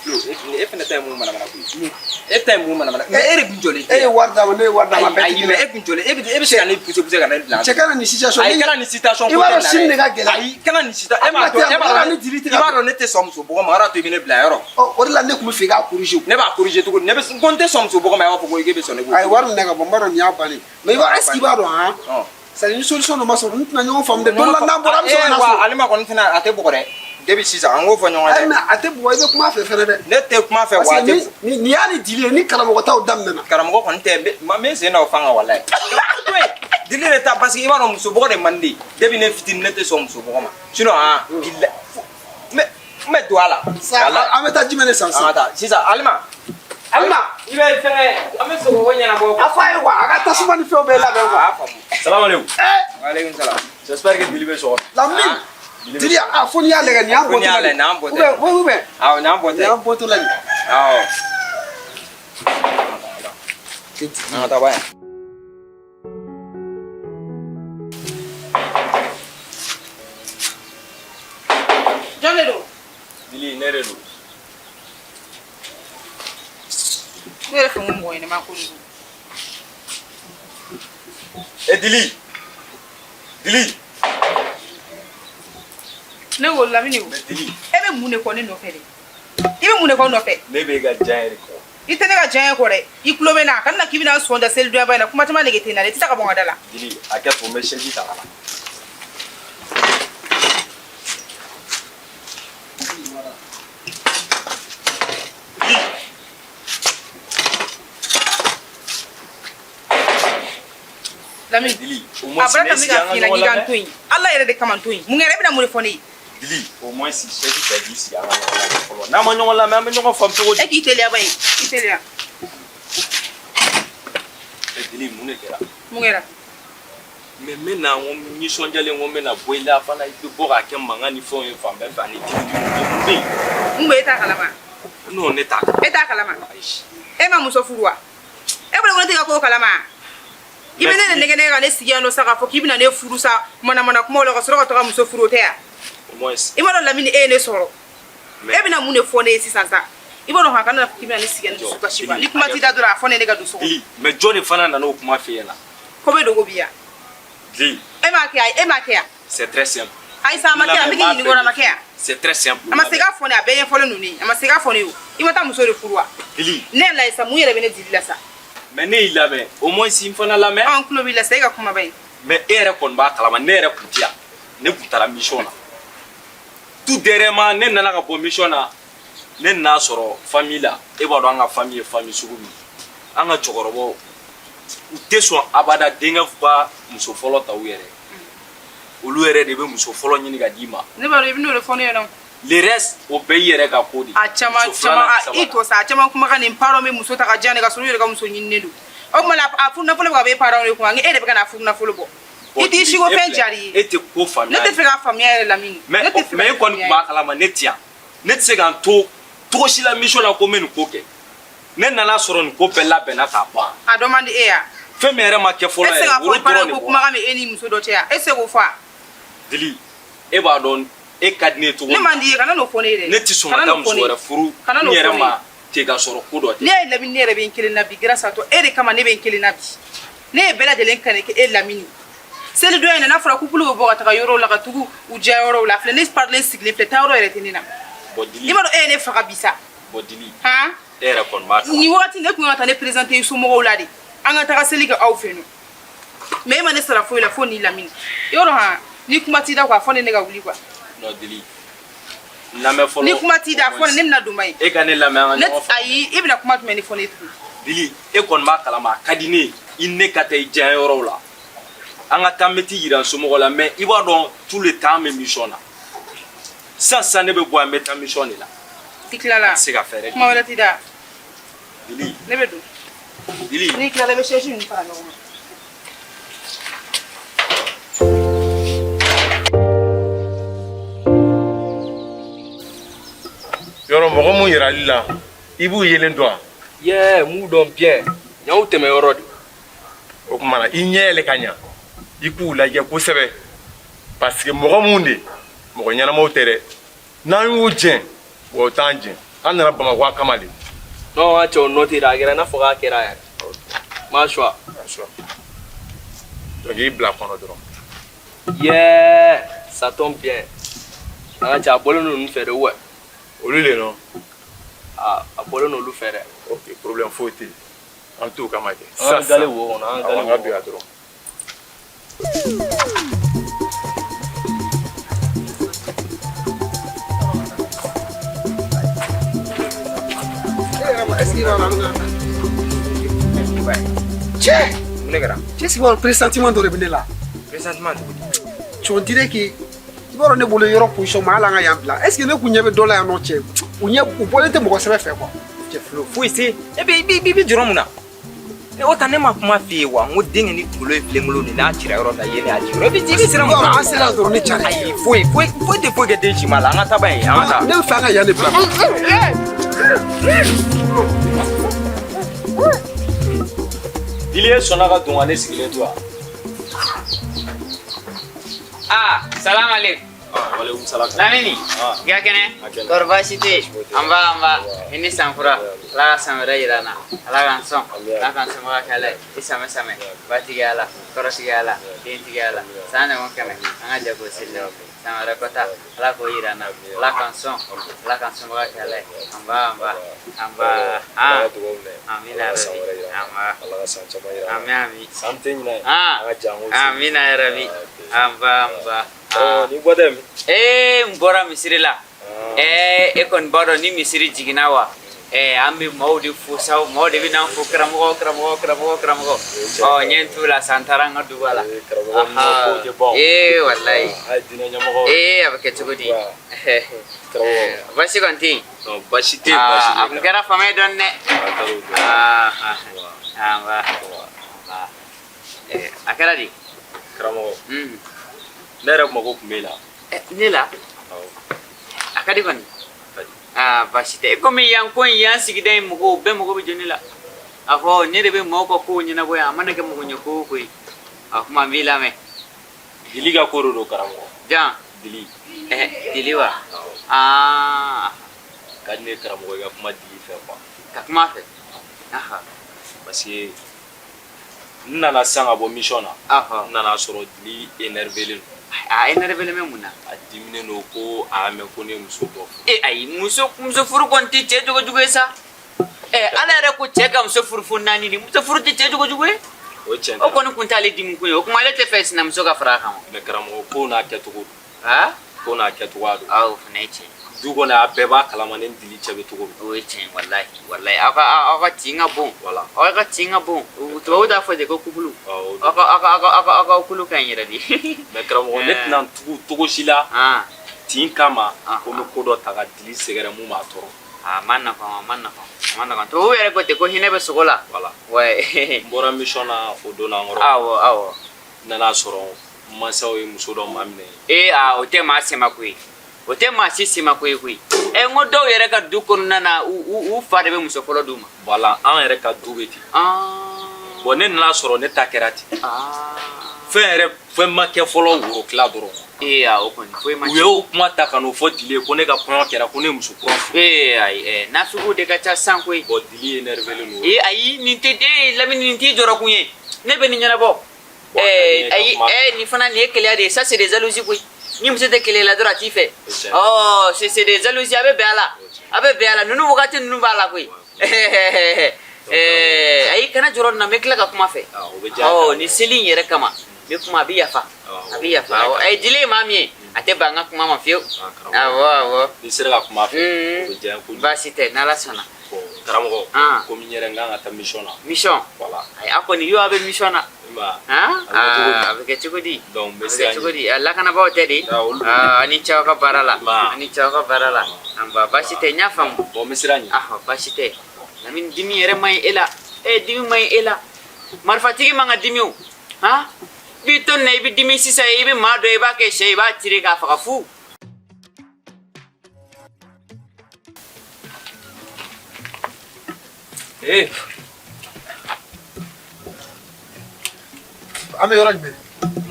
Speaker 2: Flo, e fɛnɛ ta ye mun manamana ko ye? E ta ye mun manamana? Mais e de kun jɔlen tɛ.
Speaker 1: E ye wari d'a ma, ne ye wari d'a ma. A bɛɛ tɛ
Speaker 2: Ayi,
Speaker 1: kelen
Speaker 2: mais
Speaker 1: ye.
Speaker 2: e kun jɔlen, e bɛ se ka ne pousser pousser ka ne bila.
Speaker 1: Cɛ kana nin situation.
Speaker 2: Ayi, kana nin situation
Speaker 1: I b'a dɔn sini de ka gɛlɛn.
Speaker 2: Ayi, kana nin situation. E b'a dɔn, e b'a dɔn,
Speaker 1: Ni Dili tɛ
Speaker 2: i
Speaker 1: ka
Speaker 2: b'a dɔn ne tɛ sɔn muso bugɔ ma, o de y'a to i bɛ ne bila yɔrɔ.
Speaker 1: Ɔ, o de la ne tun bɛ fɛ i k'a corriger.
Speaker 2: Ne b'a corriger cogo di? Ne bɛ n ko n tɛ sɔn muso bugɔ ma, i b'a fɔ ko e bɛ sɔn ne k'o.
Speaker 1: Ayi, wari minɛ ka bɔ, n b'a dɔn nin y'a bannen. Mais i b'a est ce que i b'a dɔn han?
Speaker 2: Ɔn.
Speaker 1: C'est à dire ni solution dɔ ma sɔrɔ, n tɛna ɲɔgɔn faamu dɛ. Don dɔ la n'an bɔra, an bɛ sɔrɔ ka na
Speaker 2: Eh, wa
Speaker 1: so.
Speaker 2: ale ma kɔni tɛna a tɛ bugɔ dɛ. Depuis sisan an k'o fɔ ɲɔgɔn ye
Speaker 1: Ayi,
Speaker 2: dɛ.
Speaker 1: mais a tɛ bugɔ, i bɛ kuma a fɛ fɛnɛ dɛ.
Speaker 2: Ne tɛ kuma fɛ wa
Speaker 1: Parce
Speaker 2: a
Speaker 1: que
Speaker 2: tɛ
Speaker 1: ni nin y'a ni Dili ye, ni karamɔgɔ taw daminɛna.
Speaker 2: karamɔgɔ kɔni tɛ n bɛ n bɛ n sen da o fan kan walayi. To yen, Dili de ta parce que i b'a dɔn muso bugɔ de man di ne ye. Depuis ne fitinin ne tɛ sɔn muso bugɔ ma. Sinon han bilahi n bɛ don a la.
Speaker 1: Sa,
Speaker 2: Walayi.
Speaker 1: an bɛ taa jumɛn de san
Speaker 2: An ka
Speaker 1: sisan?
Speaker 2: taa sisan Alima.
Speaker 1: Alima.
Speaker 2: I bɛ fɛngɛ an bɛ sogo ko ɲɛnabɔ.
Speaker 1: A fɔ a ye quoi, a ka tasuma ni fɛnw bɛɛ labɛn quoi.
Speaker 2: A y'a faamu.
Speaker 6: Salam alaikum.
Speaker 2: Waaleykum salam.
Speaker 6: J'espère que Dili bɛ so kɔnɔ.
Speaker 1: Lamine, Dili, a fo n'i y'a lajɛ nin y'an
Speaker 2: Fo n'i y'a
Speaker 1: bɔtɔla
Speaker 2: lajɛ, nin y'an bɔtɔ ye.
Speaker 1: Ou bien,
Speaker 2: Awɔ nin y'an bɔtɔ
Speaker 1: nin
Speaker 2: ye.
Speaker 1: y'an bɔtɔla ye.
Speaker 2: Awɔ. An ka taa ba yan.
Speaker 4: Jɔn de don?
Speaker 6: Dili, ne de don.
Speaker 4: Ne yɛrɛ fɛ n ko mɔgɔ ɲɛnɛma ko de don.
Speaker 6: E Dili. Dili.
Speaker 4: Ne ko Lamini o.
Speaker 6: Mais Dili,
Speaker 4: E bɛ mun de kɔ ne nɔfɛ de? I bɛ mun de kɔ n nɔfɛ?
Speaker 6: ne b'e ka diya yɛrɛ kɔ.
Speaker 4: I tɛ ne ka diya kɔ dɛ. I tulo bɛ n na. A kana na k'i bɛna n sɔn da selidonya in na. Kuma caman nege tɛ n na dɛ. I tɛ se ka bɔ n ka da la.
Speaker 6: Dili, a kɛ to n bɛ chaise ta ka na.
Speaker 4: Lamini.
Speaker 6: Dili, au
Speaker 4: A
Speaker 6: moins
Speaker 4: bɔra
Speaker 6: ne
Speaker 4: ka min
Speaker 6: sigi
Speaker 4: ka
Speaker 6: an ka
Speaker 4: f'i ɲɛna
Speaker 6: ɲɔgɔn
Speaker 4: k'i ka n
Speaker 6: lamɛn.
Speaker 4: to yen. Ala yɛrɛ de kama n to yen. Mun kɛra e bɛna mun de fɔ ne ye?
Speaker 6: Dili, au moins chaise ta k'i sigi an ka ɲɔgɔn lamɛn fɔlɔ. N'an ma ɲɔgɔn lamɛn, an bɛ ɲɔgɔn faamu cogo di?
Speaker 4: E k'i teliya ba ye. I teliya.
Speaker 6: E Dili, mun de kɛra?
Speaker 4: Mun kɛra?
Speaker 7: Mais n bɛ na, n ko nisɔndiyalen, n ko n bɛ na bɔ i la fana, i bɛ bɔ k'a kɛ mankan ni fɛnw ye fan bɛɛ fɛ ani dimi dimi. Mun bɛ yen?
Speaker 4: Mun bɛ e t'a kalama?
Speaker 7: Non, ne t'a kalama.
Speaker 4: E t'a kalama?
Speaker 7: Ayi.
Speaker 4: E ma muso furu wa? E bolo ko ne tɛ ka ko kalama? I bɛ ne de nɛgɛ nɛgɛ ka ne sigi yan nɔ sa, k'a fɔ k'i bɛna ne furu sa, manamana kumaw la, ka sɔrɔ ka taga muso furu, o tɛ yan?
Speaker 7: Au moins.
Speaker 4: I m'a dɔn Lamini, e ye ne sɔrɔ.
Speaker 7: Mais
Speaker 4: E bɛna mun de fɔ ne ye sisan sa? I b'a dɔn a kana k'i bɛna ne sigi yan, ne dusu kasi quoi. Ni kuma t'i da dɔrɔn, a fɔ ne, ne ka don so kɔnɔ.
Speaker 7: Dili, mais jɔn de fana nana o kuma f'e ɲɛna?
Speaker 4: Ko bɛ dogo bi yan.
Speaker 7: Dili.
Speaker 4: E m'a kɛ yan, e m'a kɛ yan.
Speaker 7: C'est très simple.
Speaker 4: Ayi sa, a ma kɛ yan, n bɛ k'i ɲininka o la, a ma kɛ yan.
Speaker 7: C'est très simple.
Speaker 4: A ma se k'a fɔ ne, a bɛɛ ɲɛfɔlen don ne ye, a ma se k'a fɔ ne ye o. I ma taa muso de furu wa?
Speaker 7: Dili.
Speaker 4: Ne yɛrɛ la sa, mun yɛrɛ bɛ ne dili la sa?
Speaker 7: Mais ne y'i lamɛn, au moins n fana lamɛn.
Speaker 4: An tulo b'i la sa, e ka kumaba ye.
Speaker 7: Mais e yɛrɛ kɔni b'a kalama, ne yɛrɛ kun tɛ yan, ne kun taara mission na. Tout dernièrement, ne nana ka bɔ mission na, ne nana sɔrɔ famille la. E b'a dɔn an ka famille ye famille sugu min ye. An ka cɛkɔrɔbaw, u tɛ sɔn abada denkɛ ka muso fɔlɔ ta u yɛrɛ, olu yɛrɛ de bɛ muso fɔlɔ ɲini ka d'i ma.
Speaker 4: Ne b'a dɔn i bɛ n'o de fɔ ne ɲɛna.
Speaker 7: Le reste, o bɛɛ y'i yɛrɛ ka ko de ye.
Speaker 4: A caman
Speaker 7: Muso filanan,
Speaker 4: caman a i
Speaker 7: sabanan.
Speaker 4: to sa, a caman kumakan nin, parents bɛ muso ta ka diya ne ka sɔrɔ u yɛrɛ ka muso ɲininen don. O tuma la, a furu nafolo bɛ ka bɔ e parents de kun, e de bɛ ka na furu nafolo bɔ.
Speaker 7: Bon,
Speaker 4: I t'i siko
Speaker 7: e
Speaker 4: fɛn
Speaker 7: filɛ,
Speaker 4: jari ye.
Speaker 7: E tɛ ko faamuya.
Speaker 4: Ne tɛ fɛ k'a faamuya yɛrɛ, Lamini.
Speaker 7: Mais
Speaker 4: Ne tɛ fɛ
Speaker 7: mais
Speaker 4: k'a
Speaker 7: e kɔni tun b'a kalama ne ti yan. Ne tɛ se ka n to cogo si la mission na ko n bɛ nin ko kɛ. Ne nana sɔrɔ nin ko bɛɛ labɛnna k'a ban.
Speaker 4: A dɔ man di e ya?
Speaker 7: Fɛn min yɛrɛ ma kɛ
Speaker 4: E
Speaker 7: fɔlɔ
Speaker 4: tɛ se
Speaker 7: yɛrɛ,
Speaker 4: k'a fɔ
Speaker 7: woro
Speaker 4: i parents
Speaker 7: dɔrɔn de
Speaker 4: ko
Speaker 7: bɔra.
Speaker 4: kumakan bɛ e ni muso dɔ cɛ ya? E tɛ se k'o fɔ a?
Speaker 7: Dili, e b'a dɔn e ka di ne ye cogo
Speaker 4: Ne
Speaker 7: min.
Speaker 4: man di i ye, kana n'o fɔ ne ye dɛ.
Speaker 7: Ne tɛ sɔn ka
Speaker 4: Kana
Speaker 7: taa
Speaker 4: n'o fɔ
Speaker 7: muso
Speaker 4: ne ye.
Speaker 7: wɛrɛ furu
Speaker 4: Kana
Speaker 7: n
Speaker 4: n'o fɔ
Speaker 7: yɛrɛ
Speaker 4: ne
Speaker 7: ma
Speaker 4: ye.
Speaker 7: ten ka sɔrɔ ko dɔ tɛ.
Speaker 4: Ne ye Lamini, ne yɛrɛ bɛ n kelen na bi grâce à toi. E de kama ne bɛ n kelen na bi. Ne ye bɛɛ lajɛlen kanu kɛ e Lamini. Seli don in na, n'a fɔra couple bɛ bɔ ka taga yɔrɔw la ka tugu u diya yɔrɔw la, filɛ ne parilen sigilen filɛ, taa yɔrɔ yɛrɛ tɛ ne na.
Speaker 7: Bon Dili,
Speaker 4: I b'a dɔn e ye ne faga bi sa.
Speaker 7: bon Dili,
Speaker 4: Han?
Speaker 7: e yɛrɛ kɔni b'a kalama.
Speaker 4: Nin wagati ne tun kan ka taa ne présenter i somɔgɔw la de. An ka taga seli kɛ aw fɛ yen nɔ. Mais e ma ne sara foyi la fo ni Lamini. Yɔrɔ han, ni kuma t'i da quoi, fɔ ne ne ka wuli quoi.
Speaker 7: Non Dili, n lamɛn fɔlɔ.
Speaker 4: Ni kuma t'i da, fɔ ne, ne bɛna don ba ye.
Speaker 7: E ka ne lamɛn, an ka
Speaker 4: Ne
Speaker 7: ɲɔgɔn faamu.
Speaker 4: ayi, i bɛna kuma jumɛn de fɔ ne ye tuguni?
Speaker 7: Dili, e kɔni b'a kalama, a ka di ne ye i ni ne ka taa i diya yɔrɔw la. An ka taa, n bɛ t'i yira n somɔgɔw la, mais i b'a dɔn tout le temps an bɛ mission na. Sisan sisan ne bɛ bɔ yan, n bɛ taa mission de la.
Speaker 4: I tilala.
Speaker 7: N tɛ se ka fɛɛrɛ.
Speaker 4: Kuma wɛrɛ t'i da.
Speaker 7: Dili.
Speaker 4: Ne bɛ don.
Speaker 7: Dili.
Speaker 4: N'i tilala, i bɛ chaise ninnu fara ɲɔgɔn kan.
Speaker 8: Yɔrɔ mɔgɔ mun yirali la, i b'u yelen dɔn wa?
Speaker 2: Yɛ, m'u dɔn bien, y'anw tɛmɛ yɔrɔ de.
Speaker 8: O tuma na, i ɲɛ yɛlɛ ka ɲa, i k'u lajɛ kosɛbɛ, parce que mɔgɔ mun de, mɔgɔ ɲɛnamaw tɛ dɛ. N'an y'u jɛn wa, o t'an jɛn. An nana Bamakɔ a kama de.
Speaker 2: Non, an cɛ, o nɔti a kɛra i n'a fɔ k'a kɛra yɛrɛ ma choix.
Speaker 8: Donc i bila kɔnɔ dɔrɔn.
Speaker 2: Yɛ, ça tombe bien, an ka cɛ, a bɔlen don ninnu fɛ de wa?
Speaker 8: Olu le nɔ.
Speaker 2: A a bɔlen don olu fɛ dɛ.
Speaker 8: Ok, problème foyi tɛ yen, an t'o kama kɛ.
Speaker 2: An ka gale wo kɔnɔ, an ka
Speaker 8: Awɔ,
Speaker 2: gale
Speaker 8: an ka
Speaker 2: wo
Speaker 8: don
Speaker 2: kɔnɔ.
Speaker 8: yan dɔrɔn.
Speaker 1: Est-ce qu'il va en Cɛ!
Speaker 2: Mun de kɛra?
Speaker 1: Cɛ, sigi pressentiment dɔ de bɛ ne la.
Speaker 2: Présentement cogo di?
Speaker 1: Cɛ, on dirait que i b'a dɔn ne bolo yɔrɔ position ma, hali an ka yan bila. Est ce que ne kun ɲɛ bɛ dɔ la yan nɔ, cɛ? U ɲɛ u bɔlen tɛ mɔgɔ sɛbɛ fɛ quoi.
Speaker 2: Cɛ, Flo, foyi se e bɛ i bɛ jɔrɔ mun na? Ne o ta, ne ma kuma f'i ye wa? N ko denkɛ ni kunkolo ye filenkolon de, n'a cira yɔrɔ min na, yen de y'a ci yɔrɔ. I bɛ siran mun na?
Speaker 1: An sera dɔrɔn, ne cari.
Speaker 2: Ayi, foyi foyi foyi tɛ foyi kɛ den si ma la. An ka taa ba ye, an ka taa.
Speaker 1: Ne bɛ fɛ an ka yan de bila.
Speaker 7: Dili, e sɔnna ka don ka ne sigilen to yan.
Speaker 9: Ah, salam alaikum.
Speaker 7: Ah, walekum salam.
Speaker 9: Lamini,
Speaker 7: Ah.
Speaker 9: i ka kɛnɛ?
Speaker 7: A kɛnɛ.
Speaker 9: Kɔri baasi tɛ yen? An ba, an ba. I ni sankura. Ala ka san wɛrɛ yira an na. Ala k'an sɔn. Ala k'an somɔgɔw kɛ Ala ye. I samɛ samɛ. Batigi Ala, kɔrɔtigi Ala, dentigi Ala. San ɲɔgɔn kɛmɛ. An ka jɛ k'o seli ɲɔgɔn fɛ. San wɛrɛ kɔta. Ala k'o yira an na. Ala k'an sɔn. Ala k'an somɔgɔw kɛ Ala ye. An ba, an ba. An ba.
Speaker 7: Ala
Speaker 9: Ah.
Speaker 7: ka dugawu minɛ.
Speaker 9: Amina
Speaker 7: Ala ka san
Speaker 9: yarabi.
Speaker 7: wɛrɛ yira an
Speaker 9: An
Speaker 7: na.
Speaker 9: ba.
Speaker 7: Ala ka san caman yira an na.
Speaker 9: Ami ami.
Speaker 7: San tɛ ɲinɛ ye.
Speaker 9: Ah.
Speaker 7: An ka jɛ an k'o seli.
Speaker 9: Amina yarabi. An ba, an ba.
Speaker 7: Ɔ, ni bɔ tɛ min?
Speaker 9: Ee, n bɔra misiri la. Ee, e kɔni b'a dɔn ni misiri jiginna wa, ee, an bɛ maaw de fo sa, maaw de bɛ n'an fo, karamɔgɔ, karamɔgɔ, karamɔgɔ, karamɔgɔ. Ɔ, n ye n t'o la sa, n taara n ka dugu la.
Speaker 7: Karamɔgɔ ninnu ka kow tɛ ban o.
Speaker 9: Ee, walayi.
Speaker 7: A ye diinɛ ɲɛmɔgɔ.
Speaker 9: Ee, a bɛ kɛ cogo di?
Speaker 7: Karamɔgɔ.
Speaker 9: Basi kɔni tɛ yen?
Speaker 7: Non, baasi tɛ yen, baasi tɛ
Speaker 9: A
Speaker 7: yen.
Speaker 9: kun kɛra fama ye dɔɔni dɛ. Ah, ah, ah, ba. Ba. Eh, a kɛra di?
Speaker 7: Karamɔgɔ, ne yɛrɛ mago tun b'e la.
Speaker 9: Ne la? A ka di kɔni. Aa, baasi tɛ. Komi yan ko in, yan sigida in mɔgɔw bɛɛ mago bɛ jɔ ne la. A fɔ ne de bɛ maaw ka kow ɲɛnabɔ yan, a mana kɛ mɔgɔ ɲɛ ko o ko ye. A kuma, n b'i lamɛn.
Speaker 7: Dili ka ko de don, karamɔgɔ.
Speaker 9: Jan?
Speaker 7: Dili.
Speaker 9: Dili wa? Aa.
Speaker 7: Ka di ne ye, karamɔgɔ, i ka kuma Dili fɛ quoi.
Speaker 9: Ka kuma a fɛ? Aha.
Speaker 7: Parce que n nana sisan ka bɔ mission na. N nana sɔrɔ Dili énervé len don.
Speaker 9: A énervé len bɛ mun na?
Speaker 7: A diminen don ko a y'a mɛn ko ne ye muso dɔ furu.
Speaker 9: E ayi, muso furu kɔni tɛ cɛ jogo jugu ye sa. Ala yɛrɛ ko cɛ ka muso furu fo naani de. Muso furu tɛ cɛ jogo jugu ye.
Speaker 7: O ye tiɲɛ.
Speaker 9: O kɔni kun t'ale dimi kun ye. O kuma ale tɛ fɛ sinamuso ka fara a kan wa?
Speaker 7: Mais karamɔgɔ, ko n'a kɛcogo don.
Speaker 9: Aa?
Speaker 7: Ko n'a kɛcogoya don.
Speaker 9: Awɔ, o fana ye tiɲɛ ye.
Speaker 7: Du kɔnɔ, a bɛɛ b'a kalama ne ni Dili cɛ bɛ cogo min.
Speaker 9: O ye tiɲɛ ye, walahi walahi, aw ka tin ka bon.
Speaker 7: Voilà.
Speaker 9: Aw ka tin ka bon. Tubabu t'a fɔ ten ko couple. Aw ka kulu ka ɲi yɛrɛ de.
Speaker 7: Mais karamɔgɔ, ne tɛna tugu togo si la tin kama ko n bɛ ko dɔ ta ka Dili sɛgɛrɛ mun b'a tɔɔrɔ.
Speaker 9: A ma nɔgɔn, a ma nɔgɔn, a ma nɔgɔn. Tubabu yɛrɛ ko ten ko hinɛ bɛ sogo la.
Speaker 7: Voilà.
Speaker 9: Ouais.
Speaker 7: N bɔra mission na o don na n kɔrɔ.
Speaker 9: Awɔ awɔ.
Speaker 7: N nana sɔrɔ mansaw ye muso dɔ maminɛ.
Speaker 9: Ee aa, o tɛ maa sema koyi. O tɛ maa si sema koyi koyi. N ko dɔw yɛrɛ ka du kɔnɔna na, u fa de bɛ muso fɔlɔ d'u ma.
Speaker 7: Voilà, an yɛrɛ ka du bɛ ten. Bon, ne nana sɔrɔ ne ta kɛra ten. Fɛn yɛrɛ fɛn ma kɛ fɔlɔ, woro tila dɔrɔn.
Speaker 9: Ee aa, o kɔni foyi ma.
Speaker 7: U y'o kuma ta ka n'o fɔ Dili ye ko ne ka kɔɲɔ kɛra, ko ne ye muso kura furu.
Speaker 9: Ee ayi, nafigiw de ka ca sisan koyi.
Speaker 7: Bon, Dili énervé len don.
Speaker 9: Ee ayi, nin tɛ, ee Lamini, nin t'i jɔrɔ kun ye. Ne bɛ nin ɲɛnabɔ. Ayi, nin fana nin ye keleya de ye. Ça, c'est des jalousies koyi. Ni muso tɛ keleya la dɔrɔn, a t'i fɛ. Ɔ, c'est des jalousies, a bɛ bɛn a la. A bɛ bɛn a la. Ninnu wagati ninnu b'a la koyi. Ayi, kana jɔrɔ nin na, n bɛ tila ka kuma fɛ. Ɔ, nin seli in yɛrɛ kama, n bɛ kuma, a bɛ yafa. A bɛ yafa. Awɔ, Dili ye maa min ye, a tɛ ban n ka kuma ma fiyewu. Awɔ awɔ.
Speaker 7: N'i sera ka kuma a fɛ, o bɛ diya n ye kojugu.
Speaker 9: Baasi tɛ, n'Ala sɔnna.
Speaker 7: Bon, karamɔgɔ, komi n yɛrɛ n kan ka taa mission na.
Speaker 9: Mission?
Speaker 7: Voilà.
Speaker 9: Ayi, a kɔni y'o, a bɛ mission na.
Speaker 7: Han?
Speaker 9: A bɛ kɛ cogo di?
Speaker 7: Donc n bɛ
Speaker 9: A bɛ
Speaker 7: siran
Speaker 9: kɛ cogo di? Lakanabaaw tɛ de? A ni ce aw ka baara la. A ni ce aw ka baara la. Nba, baasi tɛ, n y'a faamu.
Speaker 7: Bon, n bɛ siran ɲɛ.
Speaker 9: Ahɔ, baasi tɛ. Lamini, dimi yɛrɛ man ɲi e la. Dimi man ɲi e la. Marifatigi man ka dimi o. Han? I b'i to nin na, i bɛ dimi sisan, i bɛ maa dɔ, i b'a kɛ sɛ, i b'a tirer k'a faga fu.
Speaker 7: Ee.
Speaker 1: An bɛ yɔrɔ jumɛn?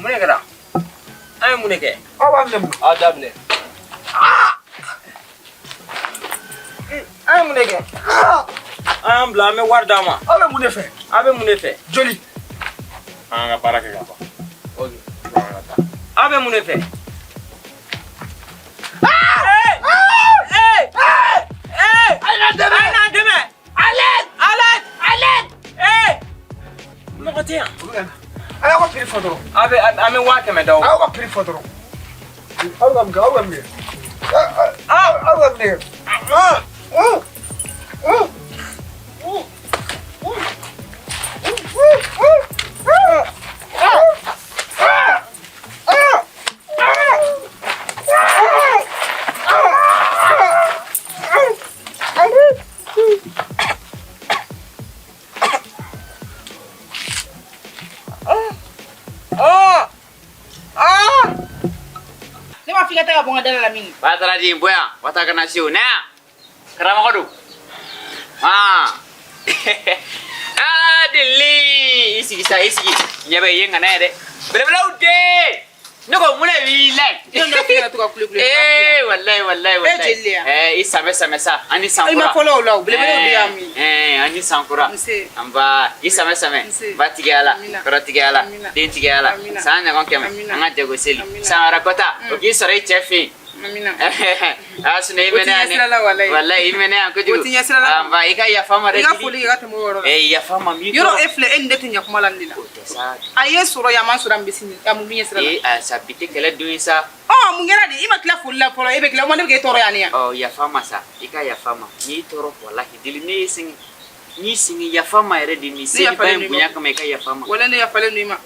Speaker 2: Mun de kɛra? An ye mun de kɛ?
Speaker 1: Aw b'a minɛ mun?
Speaker 2: Aw daminɛ. An ye mun de kɛ? An y'an bila, an bɛ wari d'a ma.
Speaker 1: Aw bɛ mun de fɛ?
Speaker 2: Aw bɛ mun de fɛ?
Speaker 1: Joli?
Speaker 8: An ka baara kɛ ka ban.
Speaker 2: Ok. Aw bɛ mun de fɛ?
Speaker 1: A ye na dɛmɛ!
Speaker 2: A ye na dɛmɛ!
Speaker 1: À l'aide!
Speaker 2: À l'aide!
Speaker 1: À l'aide!
Speaker 2: Ee! Mɔgɔ tɛ yan.
Speaker 1: A y'aw ka prix fɔ dɔrɔn.
Speaker 2: A bɛ an bɛ 100 000 d'aw ma.
Speaker 1: A y'aw ka prix fɔ dɔrɔn. Aw ka mun kɛ? Aw ka mun kɛ? Aw ka mun kɛ?
Speaker 4: Ne b'a f'i ka taa ka bɔ n ka da la, Lamini.
Speaker 9: Batara di bɔ yan, wata kana se o na yan. Karamɔgɔ don. Ah. Ah, Dili, i sigi sa, i sigi. Ɲɛ bɛ i ye ŋana ye dɛ. Belebelew den. Ne ko mun de b'i la yen?
Speaker 4: Ne b'a f'i kana to ka kule kule.
Speaker 9: Ee, walayi walayi walayi.
Speaker 4: E jeli de ya?
Speaker 9: I samɛ samɛ sa, an ni sankura.
Speaker 4: I ma fɔlɔ o la o, belebelew de y'a min.
Speaker 9: An ni sankura.
Speaker 4: Nse.
Speaker 9: Nba, i samɛ samɛ.
Speaker 4: Nse.
Speaker 9: Ba tigiya la,
Speaker 4: Amina.
Speaker 9: kɔrɔ tigiya la,
Speaker 4: Amina.
Speaker 9: den tigiya la.
Speaker 4: Amina.
Speaker 9: San ɲɔgɔn 100,
Speaker 4: Amina.
Speaker 9: an ka jago seli.
Speaker 4: Amina.
Speaker 9: San wɛrɛ kɔta, o k'i sɔrɔ i cɛ fɛ yen.
Speaker 4: Amina.
Speaker 9: Ah, sinɔ i
Speaker 4: O t'i
Speaker 9: mɛnna yan
Speaker 4: ɲɛ sira la walayi.
Speaker 9: Walayi, i mɛnna yan kojugu.
Speaker 4: O t'i ɲɛ sira la.
Speaker 9: Ah, nba, i ka yafa n ma dɛ.
Speaker 4: I ka
Speaker 9: Didi.
Speaker 4: foli kɛ ka tɛmɛ o yɔrɔ la.
Speaker 9: Yafa n ma, n b'i
Speaker 4: Yɔrɔ
Speaker 9: tɔɔrɔ.
Speaker 4: e filɛ, e ni ne tɛ ɲɛ kuma la nin de la.
Speaker 9: O tɛ sa.
Speaker 4: A ye sɔrɔ yan, a ma sɔrɔ yan, bɛ sini, a mun bɛ ɲɛ sira la?
Speaker 9: Ee, ah, sa bi tɛ kɛlɛ don ye sa.
Speaker 4: Ɔ, mun kɛra de? I ma tila foli la fɔlɔ, e bɛ tila, o ma ne bɛ k'e tɔɔrɔ yan ne yan.
Speaker 9: Ɔ, yafa n ma sa, i ka yafa n ma. N'i tɔɔrɔ, walahi, Dili, ne y'i sɛgɛn. N'i sigi yafa ma yɛrɛ de, nin seliba in bonya kama, i ka yafa ma.
Speaker 4: Wala ne yafalen don i ma.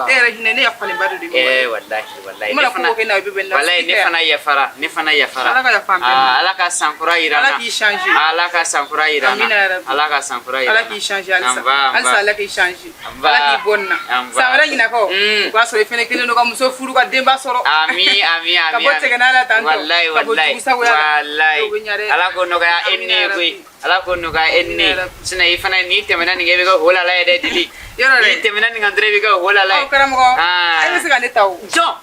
Speaker 4: E yɛrɛ hinɛ, ne yafalenba de don i ma.
Speaker 9: Eh, wallahi, wallahi.
Speaker 4: I mana ko o ko kɛ na, i bɛ bɛn na.
Speaker 9: Wallahi, ne fana yafara, ne fana yafara.
Speaker 4: Ala ka yafa an bɛɛ ma.
Speaker 9: Ah, Ala ka san kura yira n na.
Speaker 4: Ala k'i changer.
Speaker 9: Ala ka san kura yira n na.
Speaker 4: Amina ya Rabbi.
Speaker 9: Ala ka san kura yira n na.
Speaker 4: Ala k'i changer halisa.
Speaker 9: An ba, an ba.
Speaker 4: Halisa Ala k'i changer.
Speaker 9: An ba.
Speaker 4: Ala k'i bɔ nin na.
Speaker 9: An ba.
Speaker 4: San wɛrɛ ɲinan kɔ, o b'a sɔrɔ i fɛnɛ kɛlen don ka muso furu, ka denba sɔrɔ.
Speaker 9: Ami, ami, ami.
Speaker 4: Ka bɔ cɛgana la tantɔ.
Speaker 9: Wallahi,
Speaker 4: Ka bɔ
Speaker 9: wallahi.
Speaker 4: jugusagoya la.
Speaker 9: Wallahi.
Speaker 4: O bɛ ɲa dɛ.
Speaker 9: Ala k'o nɔgɔya e ni ne ye koyi. Ala k'o nɔgɔya e ni ne ye. Sinon i fana n'i tɛmɛna nin kan, i bɛ kɛ holala ye dɛ, Dili.
Speaker 4: Yɔrɔ dɛ.
Speaker 9: N'i tɛmɛna nin kan dɔrɔn, i bɛ kɛ holala ye.
Speaker 4: Ɔ karamɔgɔ,
Speaker 9: Ah.
Speaker 4: e bɛ se ka ne ta o.
Speaker 9: Jɔn?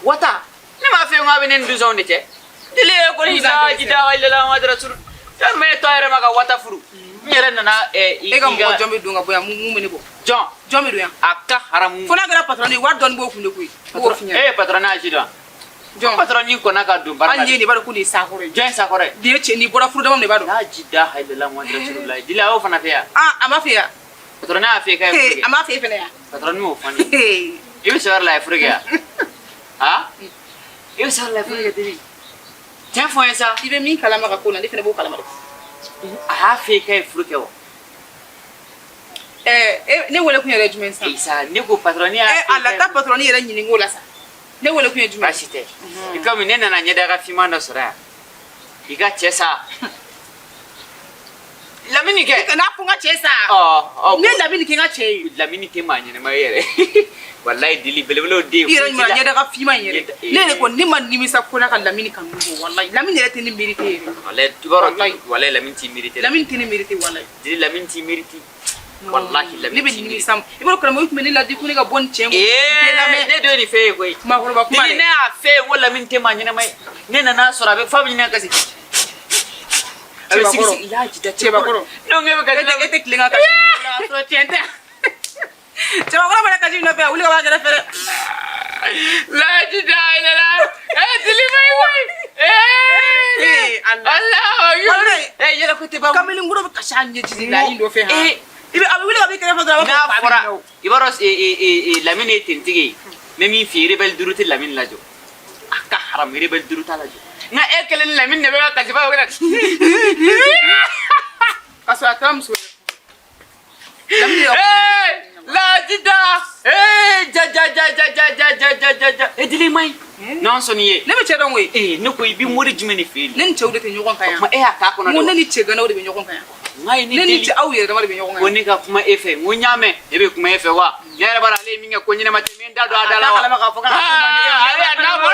Speaker 9: Wata. Ne m'a f'i ye n ko a bɛ ne ni Duzɔnw de cɛ. Dili ye ko ni
Speaker 4: Duzan
Speaker 9: la
Speaker 4: tɛ se.
Speaker 9: jida wa ilala wa dara suru. Jɔn bɛ ne to a yɛrɛ ma ka wata furu? N yɛrɛ nana
Speaker 4: E ka mɔgɔ jɔn bɛ don ka bɔ yan, mun bɛ ne bɔ?
Speaker 9: Jɔn?
Speaker 4: Jɔn bɛ don yan?
Speaker 9: A ka haramu.
Speaker 4: Fo n'a kɛra patron ye, wari dɔɔni b'o kun de koyi. N b'o f'i ɲɛna.
Speaker 9: E ye patron n'a si dɔn?
Speaker 4: Jɔn?
Speaker 9: Patron ni kɔnna ka don baara la.
Speaker 4: Hali n'i ye nin, i b'a dɔn ko nin ye sakɔrɔ ye.
Speaker 9: Jɔn ye sakɔrɔ ye?
Speaker 4: Nin ye cɛ, nin bɔra furu dama min na, i b'a dɔn.
Speaker 9: La jida ha ilala wa dara suru la. Dili, a y'o fana fɛ yan.
Speaker 4: Ah, a ma fɛ yan.
Speaker 9: Patron y'a fɛ k'a ye furu kɛ.
Speaker 4: A ma fɛ e fɛnɛ yan.
Speaker 9: Patron y'o fɔ ne ye. I bɛ sɔrɔ la a ye furu kɛ yan? Ah? I bɛ sɔrɔ la a ye furu kɛ, Dili? Tiɲɛ fɔ n ye sa.
Speaker 4: I bɛ min kalama ka ko la, ne fɛnɛ b'o kalama dɛ.
Speaker 9: A y'a fɛ k'a ye furu kɛ wa?
Speaker 4: Ɛɛ, ne wele kun yɛrɛ ye jumɛn sisan?
Speaker 9: Isa, ne ko patron y'a
Speaker 4: Ɛ, a la taa patron yɛrɛ ɲininka o la sa. Ne wele kun ye jumɛn?
Speaker 9: Baasi tɛ. I komi ne nana ɲɛdaga finman dɔ sɔrɔ yan. I ka cɛ sa. Lamini kɛ.
Speaker 4: I kana fɔ n ka cɛ sa.
Speaker 9: Ɔ ɔ.
Speaker 4: Ne Lamini kɛ n ka cɛ ye.
Speaker 9: Lamini tɛ maa ɲɛnɛma ye yɛrɛ. Walayi Dili, belebelew den.
Speaker 4: I yɛrɛ ɲuman ɲɛdaga finman in yɛrɛ. Ne yɛrɛ kɔni, ne ma nimisa ko la ka Lamini kanu bɔ walayi. Lamini yɛrɛ tɛ ne mérité yɛrɛ.
Speaker 9: Walayi, i b'a dɔn, walayi Lamini t'i mérité.
Speaker 4: Lamini tɛ ne mérité walayi.
Speaker 9: Dili, Lamini t'i mérité. Walahi Lamini
Speaker 4: Ne bɛ nimisa. I b'a dɔn karamɔgɔ, i tun bɛ ne ladi ko ne ka bɔ nin cɛ in kun.
Speaker 9: Ee, ne don nin fɛ ye koyi.
Speaker 4: Maakɔrɔba kuma dɛ.
Speaker 9: Dili, ne y'a fɛ ye ko Lamini tɛ maa ɲɛnɛma ye. Ne nana sɔrɔ a bɛ fa bɛ ɲini ka kasi. A bɛ sigi sigi.
Speaker 4: Cɛbakɔrɔ.
Speaker 9: Ne ko k'e bɛ kasi la.
Speaker 4: E tɛ tilen ka kasi. K'a sɔrɔ tiɲɛ tɛ. Cɛbakɔrɔ mana kasi nɔfɛ, a wuli ka b'a kɛrɛfɛ dɛ.
Speaker 9: Lajida ilala. Eh, Dili ma ye koyi. Eh,
Speaker 4: Allah.
Speaker 9: Allah. Eh, yɛlɛ ko tɛ ban.
Speaker 4: Kamalenkɔrɔ bɛ kasi a ɲɛji la i nɔfɛ han. I bɛ a bɛ wuli ka b'i kɛrɛfɛ dɔrɔn, a b'a
Speaker 9: N'a
Speaker 4: fɔ fa bɛ
Speaker 9: fɔra,
Speaker 4: minɛ o.
Speaker 9: i b'a dɔn, Lamini ye tentigi ye. N bɛ min f'i ye, rebelle duuru tɛ Lamini lajɔ. A ka haramu, rebelle duuru t'a lajɔ. Nka e kelen ni Lamini de bɛ ka kasi f'a bɛ kɛ
Speaker 4: K'a sɔrɔ a taara muso wɛrɛ furu. Lamini yɛrɛ.
Speaker 9: Ee, Lajida. Ee, ja ja ja ja ja ja ja ja ja ja. E Dili ma ɲi. N'an sɔnni ye.
Speaker 4: Ne bɛ cɛ dɔn koyi.
Speaker 9: Ee, ne ko i bɛ mori jumɛn de fɛ yen?
Speaker 4: Ne ni cɛw de tɛ ɲɔgɔn kan yan.
Speaker 9: O tuma e y'a k'a kɔnɔ de
Speaker 4: N ko
Speaker 9: wa?
Speaker 4: ne ni cɛ ganaw de bɛ ɲɔgɔn kan yan.
Speaker 9: N k'a ye ne
Speaker 4: Ne ni
Speaker 9: deli.
Speaker 4: cɛ aw yɛrɛ dama de bɛ ɲɔgɔn kan
Speaker 9: Ko
Speaker 4: yan.
Speaker 9: ne ka kuma e fɛ, n ko n y'a mɛn, ne bɛ kuma e fɛ wa? Ne yɛrɛ b'a dɔn ale ye min kɛ ko ɲɛnama tɛ, n bɛ n da don a da la wa?
Speaker 4: A t'a kalama k'a fɔ k'a ka ko man di e ma.
Speaker 9: Ale y'a n'a bɔ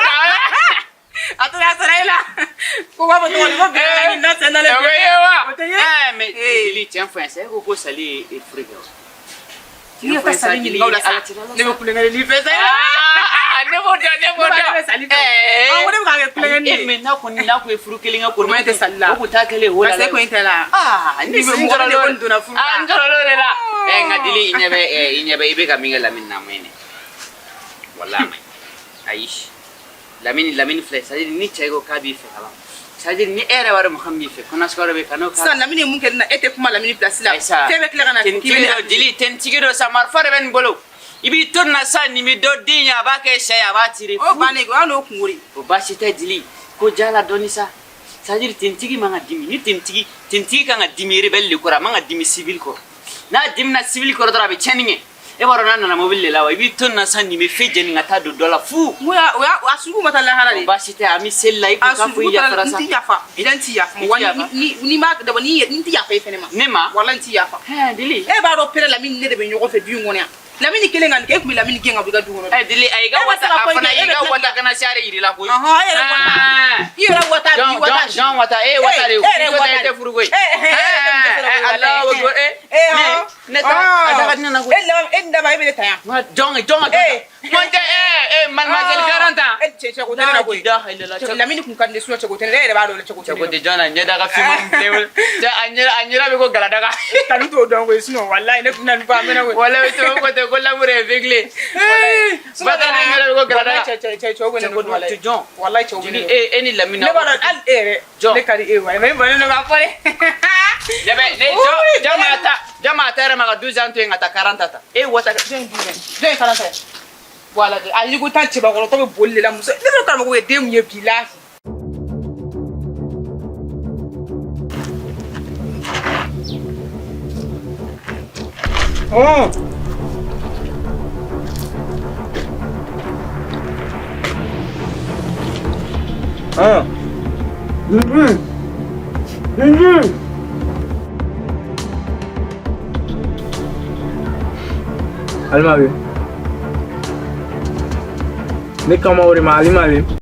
Speaker 4: A tora a sara e la. Ko b'a fɔ cogo di ko bɛɛ ni na sen nalen.
Speaker 9: O bɛ ye wa?
Speaker 4: O tɛ ye.
Speaker 9: Ɛɛ, mais Dili, tiɲɛ fɔ n ye sa, e ko ko Sali ye furu kɛ wa?
Speaker 4: N'i ka taa Sali ɲininka o la sa. Ne bɛ kulonkɛ de n'i fɛ sa.
Speaker 9: Ne b'o dɔn, ne b'o dɔn.
Speaker 4: Ne bɛ Sali fɛ. Ɔ, ko ne bɛ k'a kɛ kulonkɛ ni ye.
Speaker 9: E, mais n'a kɔni n'a ko ye furu kelen kɛ kɔni.
Speaker 4: O ma ɲi tɛ Sali la.
Speaker 9: O kun t'a kɛlen ye o la.
Speaker 4: Parce que e ko in tɛ la.
Speaker 9: Aa,
Speaker 4: Ni bɛ mɔgɔ de kɔni donna furu la.
Speaker 9: Ah, n jɔrɔla o de la. Ɛ, nka Dili, i ɲɛ bɛ i ɲɛ bɛ i bɛ ka min kɛ Lamini na, a ma ɲi dɛ. Walahi a ma ɲi. Ayi. Lamini, Lamini filɛ, c'est à dire ni cɛ ko k'a b'i fɛ ka ban. C'est à dire ni e yɛrɛ b'a dɔn mɔgɔ min b'i fɛ, kɔnɔsɔrɔ bɛ yen, kan'o k'a la.
Speaker 4: Sisan Lamini ye mun kɛ ne na, e tɛ kuma Lamini place la.
Speaker 9: Ayisa.
Speaker 4: Fɛn bɛ tila ka na k'i bɛ
Speaker 9: Tentigi
Speaker 4: ne
Speaker 9: dɔ, Dili, tentigi dɔ sa, marifa de bɛ nin bolo. I b'i to nin na sa, nin bɛ dɔ den ye, a b'a kɛ sɛ ye, a b'a tirer.
Speaker 4: O bannen, o y'a n'o kungo de.
Speaker 9: O baasi tɛ Dili, ko ja la dɔɔni sa. C'est à dire tentigi man ka dimi, ni tentigi, tentigi kan ka dimi rebelle de kɔrɔ, a man ka dimi civil kɔrɔ. N'a dimina civil kɔrɔ dɔrɔn, a bɛ tiɲɛni kɛ. E b'a dɔn n'a nana mobili de la wa, i b'i to nin na sa, nin bɛ fɛn jeni ka taa don dɔ la fu.
Speaker 4: N ko y'a o y'a a sugu ma taa lahara de.
Speaker 9: O baasi tɛ, an bɛ seli la, i ko
Speaker 4: A
Speaker 9: k'a fɔ
Speaker 4: sugu
Speaker 9: i
Speaker 4: taara
Speaker 9: yafara
Speaker 4: n
Speaker 9: sa.
Speaker 4: ti yafa. N ti yafa.
Speaker 9: I ti
Speaker 4: Wa
Speaker 9: yafa.
Speaker 4: ni ma d'abord ni n ti yafa e fɛnɛ ma.
Speaker 9: Ne ma?
Speaker 4: Walahi n ti yafa.
Speaker 9: Hɛn, Dili.
Speaker 4: E b'a dɔn pere Lamini ne de bɛ ɲɔgɔn fɛ du in kɔnɔ yan. Lamini kelen ka nin kɛ, e tun bɛ Lamini gɛn ka bɔ i ka du kɔnɔ.
Speaker 9: Ɛ, Dili, a y'i ka
Speaker 4: E ma
Speaker 9: wata,
Speaker 4: se ka
Speaker 9: a
Speaker 4: fɔ i
Speaker 9: fana
Speaker 4: kɛ, e
Speaker 9: y'i
Speaker 4: bɛ
Speaker 9: ka
Speaker 4: tila
Speaker 9: wata kana sari yir'i la koyi.
Speaker 4: Ɔhɔn, e yɛrɛ wata. I yɛrɛ wata b'i wata.
Speaker 9: Jɔn wata, e ye wata de ye.
Speaker 4: E yɛrɛ
Speaker 9: I ko
Speaker 4: wata
Speaker 9: tɛ, e tɛ furu koyi.
Speaker 4: E e
Speaker 9: Ɛ, Alahu akibar, e. Ne ta, a da ka di ne na koyi.
Speaker 4: E laban, e ni daba, e bɛ ne ta yan.
Speaker 9: Jɔn, jɔn ka jɔn. N tɛ, ɛ, mademoiselle 40 ans.
Speaker 4: E cɛ, cɛ ko tɛ ne la koyi.
Speaker 9: La ilaha illallah.
Speaker 4: Cɛ, Lamini kun ka di ne sinon cɛ ko tɛ ne la, e yɛrɛ b'a dɔn cɛ ko tɛ ne
Speaker 9: Cɛ ko
Speaker 4: la.
Speaker 9: tɛ jɔn na, ɲɛda ka finman bilen. Cɛ, a ɲɛda bɛ ko galadaga.
Speaker 4: Kanu t'o dɔn koyi, sinon walahi ne tun bɛna nin fɔ a mɛnna koyi.
Speaker 9: Walahi, o tubabu ko tɛ ko l'amour est aveuglé. Bata ne ɲɛda bɛ ko galadaga.
Speaker 4: Cɛ, cɛ, cɛ, cɛw bɛ ne
Speaker 9: Cɛ ko
Speaker 4: nɔfɛ walahi.
Speaker 9: tɛ jɔn.
Speaker 4: Walahi cɛw bɛ ne
Speaker 9: Jeli,
Speaker 4: nɔfɛ.
Speaker 9: e ni Lamini.
Speaker 4: Ne b'a dɔn hali e yɛrɛ.
Speaker 9: Jɔn.
Speaker 4: Ne ka di e ye wa, mais e bannen don k'a fɔ dɛ.
Speaker 9: Ne bɛ ne jɔn jɔn ma ta, jɔn ma ta yɛrɛ ma ka 12 ans to yen ka taa 40 ta. E wata.
Speaker 4: Jɔn ye 12 ans? Jɔn ye 40 ye? Voilà, a y'i ko tan cɛbakɔrɔtɔ bɛ boli de la muso. Ne bɛ karamɔgɔ ye den mun ye bilahi.
Speaker 10: Alima bɛ ne kama o de ma, Alima bɛ.